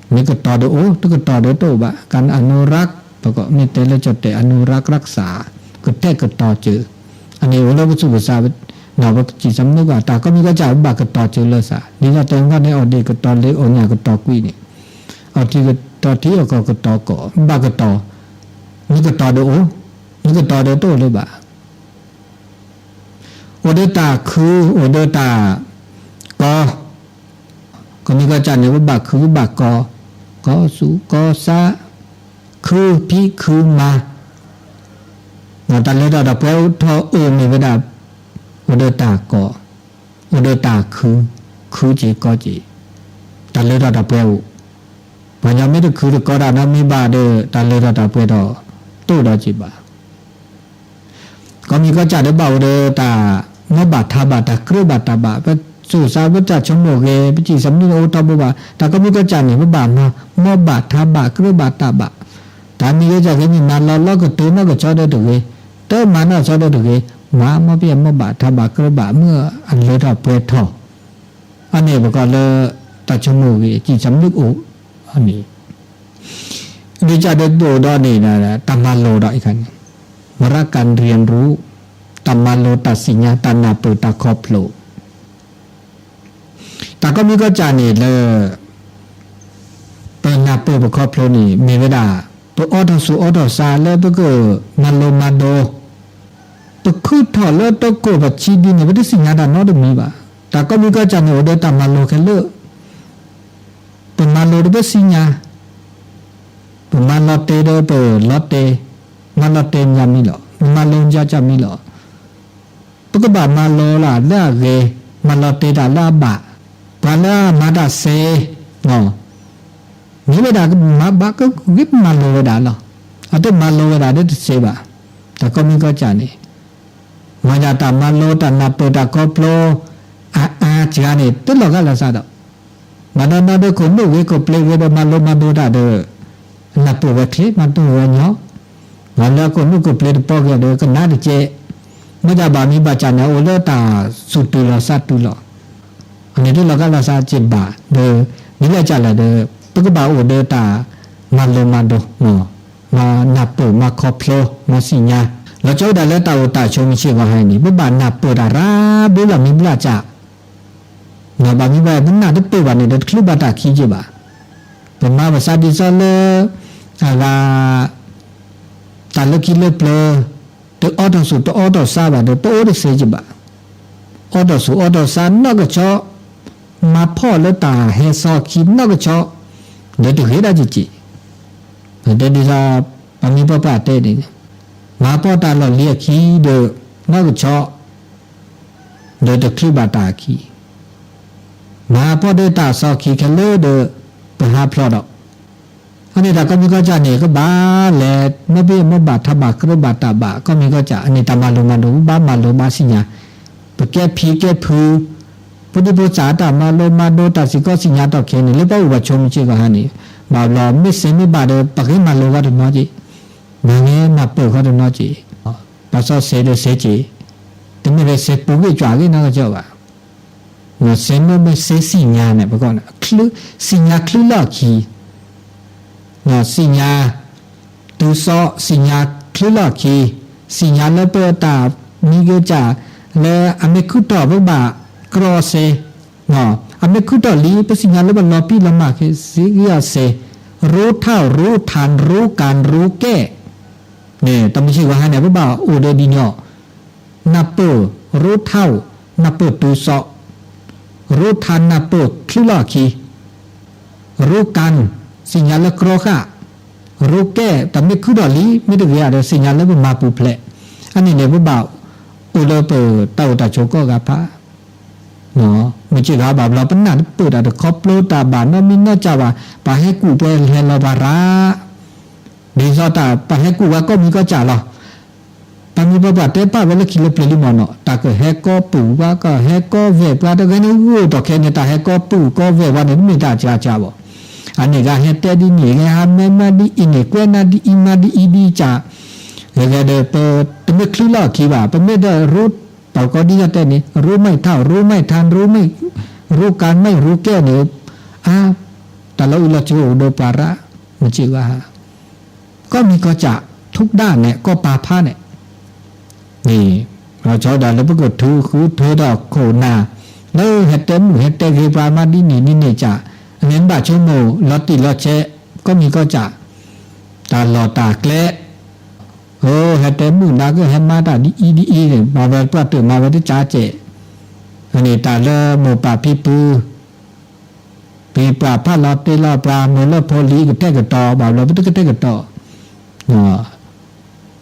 မ့ၢ်ကတီၤဒီးအိၣ် တကတီၤဒီးတအိၣ်ဘၣ်. ကနၣ်အနုရၢၣ် ပကမ့ၢ်တဲလၢကၠီၣ်တဲၣ် အနုရၢၣ်ရၢၣ်စၢ် ကထဲးကတီၤစၢၤ, အန့ၣ်အိၣ်လၢပသူၣ်ပသး, ပစံးစၢ်မနုၤဘၣ် တၢ်ကီၢ်မံၤကီၢ်စဲၣ် ပဘၣ်ကတီၤစၢၤလိာ်သး ဒ်သိးတဲမ့ၢ်န့ၣ် အီၣ်ဒ့ၣ်ကတီၤလ့ အီၣ်ညၣ်ကတီၤကွံာ်န့ၣ်, အီထံကတီၤထံ အီၣ်ကီၢ်ကတီၤကီၢ် ဘၣ်ကတီၤ, မ့ၢ်ကတီၤဒီးအိၣ်, မ့ၢ်ကတီၤဒီးတအိၣ်လၢၤဘၣ်. အိၣ်ဒီးတၢ်ခု, အိၣ်ဒီးတၢ်ကီ, ကီၢ်မံၤကီၢ်စဲၣ်န့ၣ် ပဘၣ်ခုပဘၣ်ကီ, ကီၢ်သူၣ်ကီၢ်သး, ခုဖံးခုမၤ, တၢ်လၢထီၣ်တၢ်ပှဲၤထီၣ်အိၣ်မ့ၢ်ဝဲဒၣ် အိၣ်ဒီးတၢ်ကီ, အိၣ်ဒီးတၢ်ခု, ခုက့ၤကီက့ၤ, တၢ်လၢထီၣ်တၢ်ပှဲၤအိၣ်, ပှၤကညီမ့ၢ်တခုတကီတၢ်နီတမံၤဘၣ်ဒီး တၢ်လၢထီၣ်တၢ်ပှဲၤထီၣ်တအိၣ်ဒီးက့ၤဘၣ်. ကီၢ်မံၤကီၢ်စဲၣ်ဒီးဘၣ်အိၣ်ဒီးတၢ် မ်ဘၣ်ထးဘၣ် တၢ်ကြၢးဘၣ်တၢ်ဘၣ်, ပသူၣ်စၢ်ပတၢ်ဆိကမိၣ်ဂ့ၤ, ပစံးသးမုၢ်အိၣ်ထီဘိဘၣ်, တၢ်ကီၢ်မံၤကီၢ်စဲၣ်န့ၣ် ပဘၣ်မၤ မ်ဘၣ်ထးဘၣ် ကြၢးဘၣ်တၢ်ဘၣ်, တၢ်မံၤကီၢ်စဲၣ်ဂ့ၤ မ့ၢ်မၤလီၤလီၤကတိၤနီၢ်ကဆီဒီးတဂ့ၤ, တမၤနီၢ်ကဆီဒီးတဂ့ၤ, မၤ မ်ပယဲၢ် မ်ဘၣ်ထးဘၣ် ကြၢးဘၣ် မ့ၢ်အလၢထီၣ်ပှဲၤထီၣ်, အန့ၣ်ပကိးလၢ တၢ်ဆိကမိၣ်ဂ့ၤ စံးသးမုၢ်အိၣ်န့ၣ် ဒ်ကဒီးတအိၣ်ဒီးန့ၣ် တၢ်မၤလိာ်ဒီးအံၤခါန့ၣ် ဝရကၣ်ရံၣ်ရူး, တၢ်မၤလိာ်တၢ်စံၣ်ညါ တၢ်နၢ်ပၢၢ်တၢ်ခီဖျိ, တၢ်ကီၢ်မံၤကီၢ်စဲၣ်န့ၣ်လၢ ပနၢ်ပၢၢ်ပခီဖျိန့ၣ် မ့ၢ်ဝဲဒၣ် ပအိးထီၣ်ဆူၣ်အိးထီၣ်ဆါလၢပကမၤလိမၤဒိး, ပခုထီၣ်လၢတကိၢ်ပဆံဒ်န့ၣ် ပတသ့ၣ်ညါတၢ်နီတမံၤဘၣ်. တၢ်ကီၢ်မံၤကီၢ်စဲၣ်န့ၣ် အိၣ်ဒီးတၢ်မၤလိခဲလၢာ် ပမၤလိဒီးပသ့ၣ်ညါ, ပမၤလီၤတဲာ်ဒီးပလီၤတဲာ်, မၤလီၤတဲာ်ညါမံၤလီၤ, မၤလိညါကၢ်မံၤလီၤ. ပကဘၣ်မၤလိလၢ်လၢအဂ့ၤ, မၤလီၤတဲာ်တၢ်လၢအဘၣ်, ပှၤလၢအမၤတၢ်စ့, မ့ၢ်ဝဲဒၣ်ကမၤဘၣ်ကဂ့ၤမၤလိဝဲဒၣ်လီၤ. အတမၤလိဝဲဒၣ်ဒီးတစ့ဘၣ်. တၢ်ကီၢ်မံၤကီၢ်စဲၣ်န့ၣ် မၤဒၣ်တၢ်မၤလိတၢ်နၢ်ပၢၢ်တၢ်ခီဖျိ အအါစှၤန့ၣ် တလီၤဂာ်လီၤသးဒီး ဘၣ်နီၢ်နီၢ်ဒီးခိၣ်နူာ်ဂ့ၤ ခိၣ်ပျ့ၤဂ့ၤဒီး မၤလိမၤဒိးတၢ်ဒီး နၢ်ပၢၢ်ဝဲချ့ မၤဒိးဝဲညီ, လၢအခိၣ်နူာ်ခိၣ်ပျ့ၤတပီၢ်ဂ့ၤဒီး ကနၣ်တကဲ, မ့ၢ်တၢ်ဘၣ်မံၤဘၣ်စၢ်န့ၣ် အိၣ်လၢတၢ်သူၣ်တုၤလီၤသးတုၤလီၤ. အန့ၣ်တလီၤဂာ်လီၤသးစ့ၢ်ဘၣ်ဒီး ဒ်လဲၣ်ကလဲၣ်ဒီး ပကဘၣ်အိၣ်ဒီးတၢ်မၤလိမၤဒိး မၤနၢ်ပၢၢ် မၤခီဖျိ မၤသ့ၣ်ညါ, လီၤဆီဒၣ်တၢ်လၢတၢ်အိၣ်တၢ်ဆိးမုၢ်ဆ့ၣ်ဂီၤဟါအံၤန့ၣ် ပဘၣ်နၢ်ပၢၢ်တၢ်ရၤဘျုးလၢမံၤဘျၣ်စၢ်, ဘၣ်မံၤဘၣ်ပနၢ်တပၢၢ်ဘၣ်န့ၣ်ဒီး တချုးဘၣ်တၢ်ခံက့ဘၣ်. ပမၤပသးဒ်သိးလၢ အဂၤ တၢ်လၢခံလၢပျၢၤ တအိးထီၣ်ဆူၣ်တအိးထီၣ်ဆါဘၣ်ဒီး ပအိၣ်တသ့က့ဘၣ်. အိးထီၣ်ဆူၣ်အိးထီၣ်ဆါနီၢ်ကဆီ, မၤဖှီၣ်လၢတၢ်ဟဲစီခံနီၢ်ကဆီ, ဒီးတဂ့ၤဒၣ်ကက့ၢ်. ဒ်သိး ပမံၤပှၢ်ပှၢ်တဲန့ၣ် မၤဖှီၣ်တၢ်လီၢ်လံၤအခံဒီး နီၢ်ကဆီ ဒီးတချုးဘၣ်တၢ်အခံ, မၤဖှီၣ်ဒီးတၢ်စီခံခဲလၢာ်ဒီး ပဟးဖျိးဒီး အန့ၣ်တၢ်ကီၢ်မံၤကီၢ်စဲၣ်န့ၣ် ကဘၣ်လဲၤ မ့ၢ်ပယဲၢ်မ့ၢ်ဘၣ်ထးဘၣ်ကြၢးဘၣ်တၢ်ဘၣ် ကီၢ်မံၤကီၢ်စဲၣ် အန့ၣ်တၢ်မၤလိမၤဒိး ဘၣ်မၤလိဘၣ်သ့ၣ်ညါ, ပကဲဖံးကဲဖု, ဖိဒံဖိသၣ်တၢ်မၤလိမၤဒိး တၢ်စ့ၢ်ကီးသ့ၣ်ညါထီၣ်ခဲန့ၣ် လၢပှၤအိၣ်ပှၤဆိးမုၢ်ဆ့ၣ်ဂီၤဟါန့ၣ် ဘၣ်ဘျီမ့ၢ်စ့မ့ၢ်ဘၣ်ဒီး ပကမၤလိဂီၢ်တနီၤက့ၤ, မၤန့ၢ်နၢ်ပၢၢ်ဂီၢ်တနီၤက့ၤ, ပှၤစီဆှံဒီးစ့က့ၤ, တမ့ၢ်လၢစ့ပူၤဂ့ၢ်ကွၢ်ဂ့ၢ်နီၢ်ကစၢ်ဘၣ် စ့မ့ၢ်မ့ၢ်စ့သ့ၣ်ညါန့ၣ် ပကီးန့ၣ် သ့ၣ်ညါချုးလီၢ်ခံ, သ့ၣ်ညါတုၤသီ သ့ၣ်ညါချုးလီၢ်ခံ, သ့ၣ်ညါလၢပတၢ်မံၤကစၢ် လၢအမ့ၢ်ခုထီၣ်ပဘၣ်ကြီစ့, အမ့ၢ်ခုထီၣ်လံ ပသ့ၣ်ညါလၢပလီၤပံာ်လီၤမၢ်က့ၤစ့ဂ့ၤအီၤစ့, ရိထၣ် ရိထၣ် ရိကၣ် ရိကဲၣ်, န့ၣ် တၢ်မုၢ်ဆ့ၣ်ဂီၤဟါန့ၣ် ပဘၣ်အိၣ်ဒီးဒ်ညီ နၢ်ပၢၢ် ရိထၣ် နၢ်ပၢၢ်တုၤသီ, ရိထၣ် နၢ်ပၢၢ်ချုးလီၢ်ခံ, ရိကၣ် သ့ၣ်ညါလၢကြီဃာ်, ရိကဲၣ် တၢ်မ့ၢ်ခုထီၣ်လံ မ့ၢ်တဂ့ၤဧါဒီး သ့ၣ်ညါလၢပမၤပူၤဖျဲး, အန့ၣ်န့ၣ် ပဘၣ်အိၣ်လၢပတၢ်အိၣ်တၢ်ဆိးကိးဂၤဖး မုၢ်ဆ့ၣ်ဂီၤဘၣ်ဘျီ ပနၢ်တပၢၢ်တၢ်တခီဖျိတၢ်ဘၣ်နီတမံၤနီတမံၤဘၣ်, ပှၤဟဲကူၣ်ပှဲၤဟဲလီၤပှၤရၤ, ဒ်သိးတၢ်ပှၤဟဲကူၣ်ဝဲကီၢ်မံၤကီၢ်စဲၣ်လီၤ. ပှၤမံၤပှၤပှၢ်တဲပာ်ဝဲလၢခံလၢပျၢၤလံမ့ၢ်နီၤ, တၢ်ကဟဲကီပုာ်ပှၤ ကဟဲကီဝဲၢ်ပှၤ တဂၤန့ၣ်ဂုာ်ထီၣ်ခဲန့ၣ် တၢ်ဟဲကီပုာ်ကီဝဲၢ်ပှၤန့ၣ် တမ့ၢ်တၢ်စှၤစှၤဘၣ်. အန့ၣ်ဂၤဟဲတဲဒ်န့ၣ် ဂဲၤဟးမၢမၤဒ်အံၤန့ၣ် ကွဲးနၤဒ်အံၤမၤဒ်အံၤဒ်အံၤစ့ၢ်, ဂ့ၤဂ့ၤဒီး ပတမ့ၢ်ချုးလီၢ်ခံဘၣ်, ပမ့ၢ်ဒီးရိ ပှၤကိးဒ်သိးတဲန့ၣ် ရိမ့ၢ်ထၣ် ရိမ့ၢ်ထၣ် ရိမ့ၢ် ရိကၣ်မ့ၢ်ရိကဲၣ်န့ၣ်, အါ, တၢ်လီၤအုးလီၤဆိးအိၣ်ဒီးပှၤရၤ, မုၢ်ဆ့ၣ်ဂီၤဟါ, ကီၢ်မံၤကီၢ်စဲၣ် ထုးဒၣ်နဲၣ် ကီၢ်ပၤဖးနဲၣ်, န့ၣ်, လီၤဆီဒၣ်လၢပကထုးဃုထၢထီၣ်ခိၣ်နၢ်, လၢဟဲတဲမုာ်ဟဲတဲဂ့ၤပှၤမၤဒ်န့ၣ်ဒ်န့ၣ်စ့ၢ်, အန့ၣ်ဘၣ်ဆိကမိၣ်လီၤတံၢ်လီၤဆဲး, ကီၢ်မံၤကီၢ်စဲၣ်, တၢ်လီၢ်တၢ်ကျဲ ဟဲတဲမုာ်နၤကဟဲမၤတၢ်ဒ်အံၤဒ်အံၤန့ၣ် မၤဝဲပှၢ်တၢၢ်မၤဝဲတကးကဲး, န့ၣ်တၢ်လၢမိၢ်ပၢ်ဖံဖု ဖံပှၤဖးလီၤတ့လီၤပှၤ မ့ၢ်လၢဖိလံၤကတဲာ်ကတီၤဘၣ်ဘျီ ပတကတဲာ်ကတီၤ,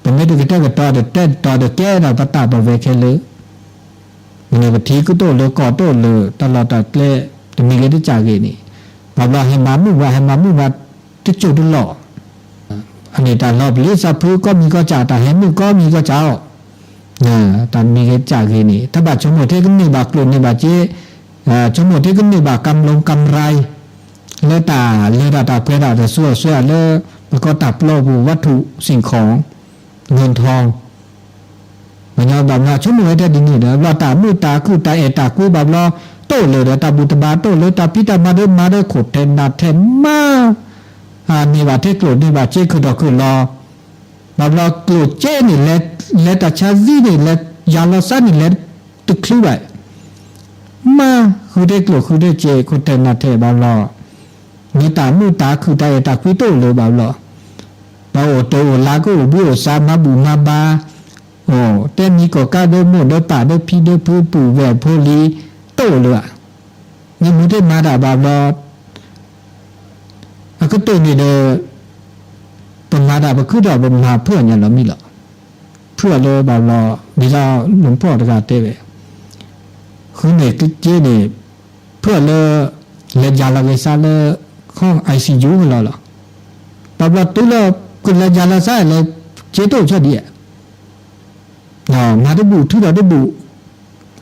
ပမ့ၢ်တကတဲာ်ကတီၤ တတဲာ်ကတီၤတကဲဒီးပတၢ်ပဝဲခဲလၢာ်, မ့ၢ်ပထံကတအိၣ်လၢကီၢ်တအိၣ်လၢ တၢ်လီၢ်တၢ်ကျဲ တမံၤဂ့ၤတကးဂ့ၤန့ၣ်, ဘၣ်ဘျီဟဲမၤမုာ်ဝဲ ဟဲမၤမုာ်ဝဲ တစိၢ်တလီၢ် အန့ၣ်တၢ်လီၤပျံၤသးဖုကိးမံၤကိးကး တၢ်ဟဲမုာ်ကိးမံၤကိးကးအီၤ, တၢ်မံၤဂ့ၤတကးဂ့ၤန့ၣ် တၢ်ဘၣ်ဆိကမိၣ်ထဲကန့ၢ်ဘၣ်ကျိၣ်န့ၢ်ဘၣ်စ့, ဆိကမိၣ်ထဲကန့ၢ်ဘၣ်ကမ်လိၤကမ်ရၢ် လၢတၢ်လဲၤတၢ်တၢ်ပှဲၤတၢ်တၢ်စူၤအစူၤလၢ ပကီၢ်တၢ်ပျီပူၤ ဝတ္ထု สิ่งของ เงินทอง ပှၤကညီဘၣ်မၤဆိကမိၣ်ဝဲထဲဒ်န့ၣ်ဒီး ဘၣ်ဘျီတၢ်မုာ်တၢ်ခုၣ်တၢ်အဲၣ်တၢ်ကွံဘၣ်ဘျီ တအိၣ်လၢၤဒီး တၢ်ဘူၣ်တၢ်ဘါတအိၣ်လၢၤ တၢ်ဖံးတၢ်မၤဒၢမၤဒၢခိၣ်ထဲနၢ်ထဲမါ န့ၢ်ဘၣ်ထဲကျိၣ်န့ၢ်ဘၣ်စ့ခုၣ်ထီၣ်ခုၣ်လီၤ, ဘၣ်ဘျီကျိၣ်စ့န့ၣ် လဲၤတၢ်ဆါသံန့ၣ် လဲၤယၤလီၤစၢ်န့ၣ် လဲၤတချုးဘၣ် မါဃုထဲကျိၣ်ဃုထဲစ့ ခိၣ်ထဲနၢ်ထဲဘၣ်ဘျီ, မ့ၢ်တၢ်မုာ်တၢ်ခုၣ်တၢ်အဲၣ်တၢ်ကွံတအိၣ်လၢၤဘၣ်ဘျီ, ပှၤအိၣ်တၢ်အိၣ်လါကအိၣ်ဘှံးအိၣ်စါမၤဘူၣ်မၤဘါ, အိၣ်တဲမံၤကိးကးဒီးမိၢ်ဒီးပၢ်ဒီးဖံဒီးဖုပူၤဝဲၢ်ဖိလံၤ တအိၣ်လၢၤဘၣ်, မ့ၢ်မူထဲမၤတၢ်ဘၣ်ဘျီ အကတၢၢ်န့ၣ်ဒီး ပမၤတၢ်ပခုထီၣ် ပမၤဖုၣ်အီၤညါလီၤမံလီၤ, ဖုၣ်အီၤလၢဘၣ်ဘျီ ဒ်သိးလူၤဖီၣ်တဂၤတဲဝဲ, ဃုန့ၢ်က့န့ၣ် ဖုၣ်အီၤလၢ လဲၤယၤလီၤဂဲၤစၢ်လၢ ခီၣ် ICU လီၤလီၤ, ဘၣ်ဘျီတုၤလၢ ကလဲၤယၤလီၤစၢ်လၢ စ့တအိၣ်ဆီဒံးဧါ မၤတဘူၣ်ထုးထီၣ်တဘူၣ်,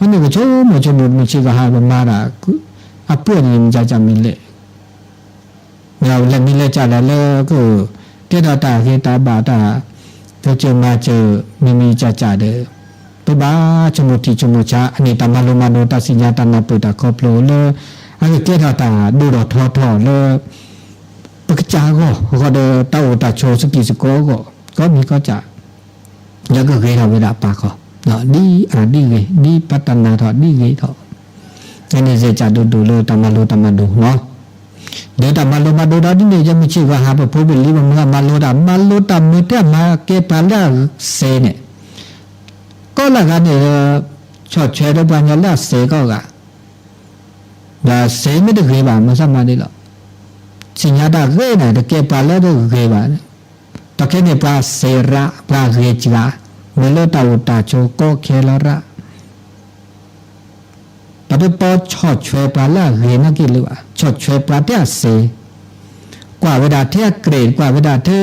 အန့ၣ်ကဆိကမိၣ်ဆိကမိၣ် မုၢ်ဆ့ၣ်ကဟါ ပမၤတၢ် အပှဲၤန့ၣ် မ့ၢ်ကၢ်ကၢ်မ့ၢ်လဲၣ်, လဲၤမ့ၢ်လဲၤကၢ်လဲၣ်လၢက ကဲထီၣ်တၢ်ဂ့ၤတၢ်ဘၣ်တၢ် ကစၢၢ်မၤစၢၤ မ့ၢ်မ့ၢ်ကၢ်ကၢ်ဒီး ပဘၣ်ဆိကမိၣ်ထံဆိကမိၣ်ဆး အန့ၣ်တၢ်မၤလိမၤဒိးတၢ်စံၣ်ညါတၢ်နၢ်ပၢၢ်တၢ်ခီဖျိလၢ အကကဲထီၣ်တၢ်ဒိၣ်ထီၣ်ထီထီၣ်လၢ ပကစၢ်အဂီၢ် အဂီၢ်ဒီးတၢ်အိၣ်တၢ်ဆိးစကံးစကီးအဂီၢ် ကိးမံၤကိးကး လၢကဂ့ၤထီၣ်ဝဲဒၣ်ပာ်ခီ, ဒ်အါဒ်ဂ့ၤ ဒ်ပတၢ်နာ်ထီၣ်ဒ်ဂ့ၤထီၣ်, န့ၣ်စဲးကၢ်ဒိၣ်ဒိၣ်လၢတၢ်မၤလိတၢ်မၤဒိးလီၤ. ဒီးတၢ်မၤလိမၤဒိးဒီးဒ်န့ၣ် ယမုၢ်ဆ့ၣ်ဂီၤဟါ ပဖိပလံၤပမုၢ်အမၤလိတၢ် မၤလိတၢ်မ့ၢ်ထဲအမၤကဲပှၤလၢအစဲးန့ၣ်, ကီၢ်လၢဂၤန့ၣ် ဆီၣ်ထွဲဒီးပှၤကညီလၢအစဲးကီၢ်ဂၤ ဒီးစဲးမ့ၢ်တဂ့ၤဘၣ် မၤစၢ်မၤဒ်လီၤ. စံၣ်ညါတၢ်ဂ့ၤန့ၣ် တကဲပှၤလၢတဂ့ၤဘၣ်. တၢ်ခဲန့ၣ် ပှၤစဲးရး ပှၤဂ့ၤစှၤ မ့ၢ်လၢတၢ်အိၣ်တၢ်ဆိးကီခဲလီၤရး ပတပီဆီၣ်ထွဲပှၤလၢအဂ့ၤနာ်က့ၤလၢၤဘၣ်, ဆီၣ်ထွဲပှၤထဲအစဲး, ကွၢ်ဝဲဒၣ်ထဲအကြဲး ကွၢ်ဝဲဒၣ်ထဲ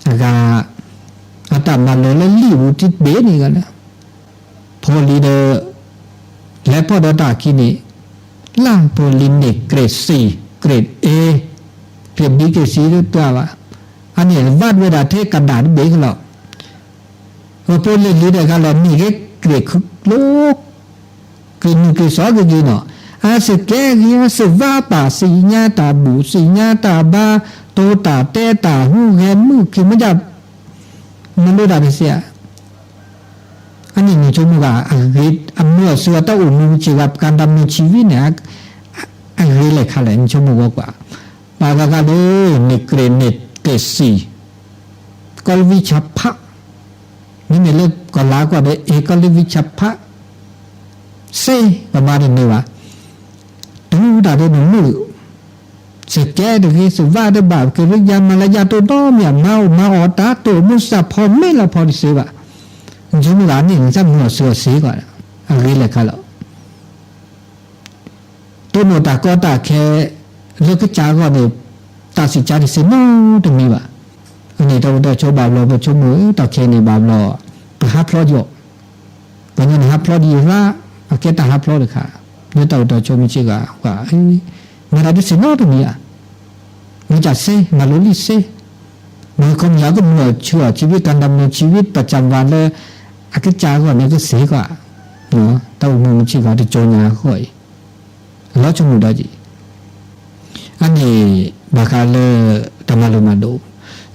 အဂၤ အတၢ်မၤလိလၢလံာ်ပူၤတဘ့ၣ်န့ၣ်ဂ့ၤလၢ ဖိလံၤဒီး လဲၤဖီၣ်ဒီးတၢ်ခံန့ၣ် လၢဖိလံၤန့ၣ် grade C, grade A, က့ၤ B က့ၤ C တပှၢ်ဘၣ်, အန့ၣ်ဘၣ်ဝဲဒၣ်ထဲကဒၣ်တဘ့ၣ်ကလီၤ. အဖိလံၤလံၤတဂၤလီၤ န့ၢ်က့ၤ grade ခုကျိ grade နုာ် grade စီၤက့ၤက့ၤနီၤ, အစ့းကဲဂ့ၤ အစ့းဝါပာ် စံၣ်ညါတၢ်ဘူၣ် စံၣ်ညါတၢ်ဘါ တိၤတၢ်တဲတၢ်ဟူးဂဲၤမုၣ်ခံမ့ၢ်ဒၣ် မၤလိတၢ်တစဲးဧါ. အန့ၣ်နဆိကမိၣ်ဂ့ၤ အဂ့ၤ အမုာ်အစူၤအတၢ်အိၣ်မူဆ့ၣ်ဂ့ၤ ပကၤတၢ်မုာ်ဆံးဝံၤန့ၣ် အဂ့ၤလဲၣ်ခါလဲၣ် နဆိကမိၣ်ဂ့ၤကွၢ်, ဘၣ်ဂၤဂၤဒီး န့ၢ်ကြ့းန့ၢ်တ့ၢ်စံၣ် ကီၢ်လၢဝံဆၣ်ဖး, မ့မ့ၢ်လၢကီၢ်လါကွၢ်ဒီး အ့ၣ်ကီၢ်လၢဝံဆၣ်ဖး, စ့ ပမၤတန့ၢ်ဘၣ်, တုၤဒၣ်ဒီးနမုၢ် စ့းကဲတဂ့ၤ စ့းဝါတဘၣ် ကရံယါမၤလၢယါတိၢ်နီတမံၤ မၤအီၣ်မၤအီတၢ်တိၢ်မုၢ်စၢ် ဖီမ့ၢ်လီၤဖီတစ့ဘၣ်, နဆိကမိၣ်ဂ့ၤန့ၣ် နတၢ်မုာ်အစူၤအစ့ကီး အဂ့ၤလဲၣ်ခါလီၤ. တိၢ်နီၣ်တၢ်ကီတၢ်ခဲ လၢကစၢ်အဂီၢ်န့ၣ် တၢ်စံးကါတစ့နီတမံၤဘၣ်. အန့ၣ်တၢ်အိၣ်တၢ်ဆိးဘၣ်ဘျီ ပဆိကမိၣ်တၢ်ခဲန့ၣ်ဘၣ်ဘျီ ပဟးဖျီးယီၤ ပှၤကညီန့ၣ်ဟးဖျီးဒံးရၣ် အကဲတၢ်ဟးဖျီးတခါ လၢတၢ်အိၣ်တၢ်ဆိးမုၢ်ဆ့ၣ်ဂ့ၤ ကွၢ် မၤတၢ်တစ့နီတမံၤဧါ, မ့ၢ်တၢ်စ့ မၤလိလံာ်စ့, မ့ၢ်ခီမ့ၢ်ယၤကမုာ်အစူၤအစ့ ကၤတၢ်မုာ်ဆံးဝံၤ ပစံးဘၣ်လၢ အကစၢ်အဂီၢ်န့ၣ်ကစ့ကွၢ်, တၢ်အိၣ်မူမုၢ်ဆ့ၣ်ဂ့ၤတကၠိညါအဂီၢ်အံၤ အလီၤဆိကမိၣ်ဒီးက့ၤ အန့ၣ် ဘၣ်ဃးလၢ တၢ်မၤလိမၤဒိး,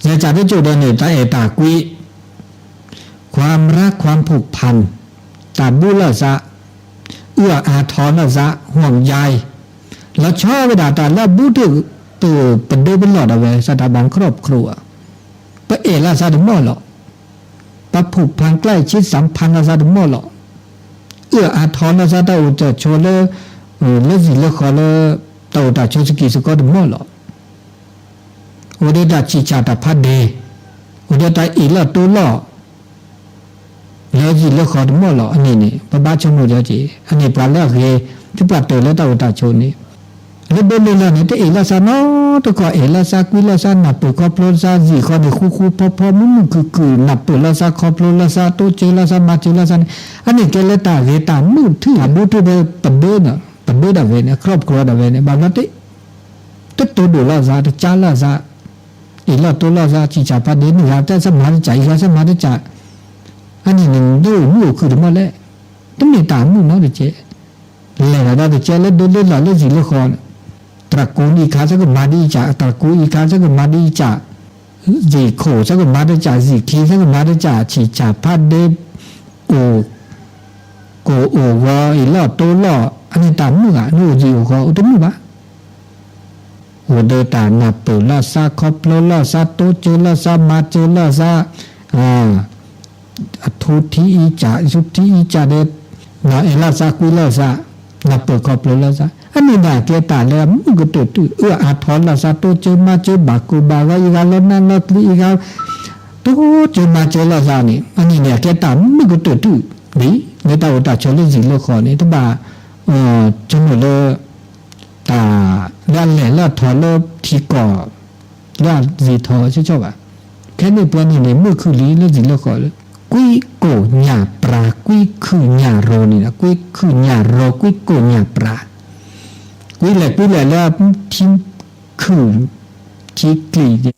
ယကၢ်တကၠိၣ်ဒီးန့ၣ် တၢ်အဲၣ်တၢ်ကွံ ความรักความผูกพัน တၢ်ဘူးလိာ်သး အုၣ်အါထီလိာ်သး ห่วงใย လီၤဆီဝဲဒၣ်တၢ်လၢအဘူးတ့ၢ် ပဒိပလီၢ်ဒၣ်ဝဲ สถาบันครอบครัว ပအဲၣ်လိာ်သးတမီၢ်လီၤ. ပှၤဖုၣ်ဖၢကျဲအံၤဆံးစၢ်ဖၢလီၤသးတမီၢ်လီၤ. အၢၣ်အါထီၣ်လီၤသးတၢ်အိၣ်တၢ်ဆိးလၢ လၢဇံၣ်လၢဃီလၢ တၢ်အိၣ်တၢ်ဆိးစကံးစကီတမီၢ်လီၤ. အိၣ်ဒီးတၢ်ဆံၣ်ဆၣ်တၢ်ဖးဒဲး, အိၣ်ဒီးတၢ်အ့ၣ်လီၢ်တိလီၢ် လၢဇံၣ်လၢဃီတမီၢ်လီၤ. အန့ၣ်န့ၣ် ပဘၣ်ဆိကမိၣ်ဒီးက့ၤ အန့ၣ်ပှၤလၢအဂ့ၤ သုပှၤတၢၢ်လၢတၢ်အိၣ်တၢ်ဆိးန့ၣ် လၢဒိးလၢလီၢ်န့ၣ် တအ့ၣ်လီၤသးနီတခီၣ် အ့ၣ်လီၤသးကွံလီၤသး နၢ်ပၢၢ်ခီဖျိသး ဇံၣ်ဃီန့ၣ် ဃူဃူဖီဖီ မုာ်မုာ်ခုၣ်ခုၣ် နၢ်ပၢၢ်လီၤသး ခီဖျိလီၤသး တိစၢၤလီၤသး မၤစၢၤလီၤသးန့ၣ် အန့ၣ်ကဲလၢတၢ်ဂ့ၤတၢ်မုာ်ထူၣ် အဘူးထူၣ်ဖဲပဒၢ ပဒၢဒၣ်ဝဲန့ၣ် ခီဖျိဒၣ်ဝဲန့ၣ် ဘၣ်ဘျီ တတိၢ်ဒိၣ်လီၤသး တကးလီၤသး အ့ၣ်လီၢ်တိလီၤသး ဆံၣ်ဆၣ်ဖးဒဲး နဂၤတၢ်ဆၢမၤတကး အံၤဂၤဆၢမၤတကး အန့ၣ်န့ၣ် ဒိၣ်မုာ်အိၣ်ခုၣ်တမီၢ်လဲၣ်. တမ့ၢ်တၢ်မုာ်နီတကဲး လဲၤလီၤဒီးတကဲးလၢဒိးလၢလီၢ်လၢဇံၣ်လၢဃီန့ၣ် တြၢ်ကူအံၤခါဆၢကမၤဒ်အံၤကး တြၢ်ကူအံၤခါဆၢကမၤဒ်အံၤကး ဇံၣ်ခိၣ်ဆၢကမၤတကး ဇံၣ်ခံဆၢကမၤတကး ဆံၣ်ဆၣ်ဖးဒဲး အိၣ် ကိၣ်အိၣ်ဂီၤ အ့ၣ်လီၢ်တိလီၢ် အန့ၣ်တၢ်မုာ်ဧါ နအိၣ်ဇံၣ်အိၣ်ဃီအိၣ်တမုာ်ဘၣ်. အိၣ်ဒီးတၢ်နၢ်ပၢၢ်လီၤသး ခီဖျိလီၤသး တိစၢၤလီၤသး မၤစၢၤလီၤသး အထူထံအံၤကး ထူထံအံၤကးဒီး အဲၣ်လီၤသးကွံလီၤသး နၢ်ပၢၢ်ခီဖျိလီၤသး အန့ၣ်န့ၣ်ကဲတၢ်လၢအမုာ်ကတၢၢ်တုၤ အၢၣ်အါထီၣ်လီၤသး တိစၢၤမၤစၢၤ ဘၣ်ကိၢ်ဘၣ်ဂီၤ အံၤဂၤလီၤနးလီၤကျံၤ အံၤဂၤ တိစၢၤမၤစၢၤလီၤသးန့ၣ် အန့ၣ်န့ၣ် အကဲတၢ်မုာ်ကတၢၢ်တုၤ ဒ်လၢတၢ်အိၣ်တၢ်ဆိးလၢဇံၣ်လၢဃီန့ၣ် တဘၣ် ဆိကမိၣ်လၢ တၢ် လၢအလဲၤလၢအထီၣ်လၢထံကီၢ် လၢအဂ့ၤထီၣ်ဆၢကတီၢ်ဘၣ်. ခဲန့ၣ်ပှၤန့ၣ်န့ၣ် မုာ်ခုၣ်လံလၢဇံၣ်လၢဃီလၢ ကွံကိၣ်ညၣ်ပြၤ ကွံခုၣ်ညၣ်ရိၤန့ၣ် ကွံခုၣ်ညၣ်ရိၤ ကွံကိၣ်ညၣ်ပြၤ ကွံလဲၣ်ကွံလဲၣ်လၢထံခုၣ် ထံကျံၤ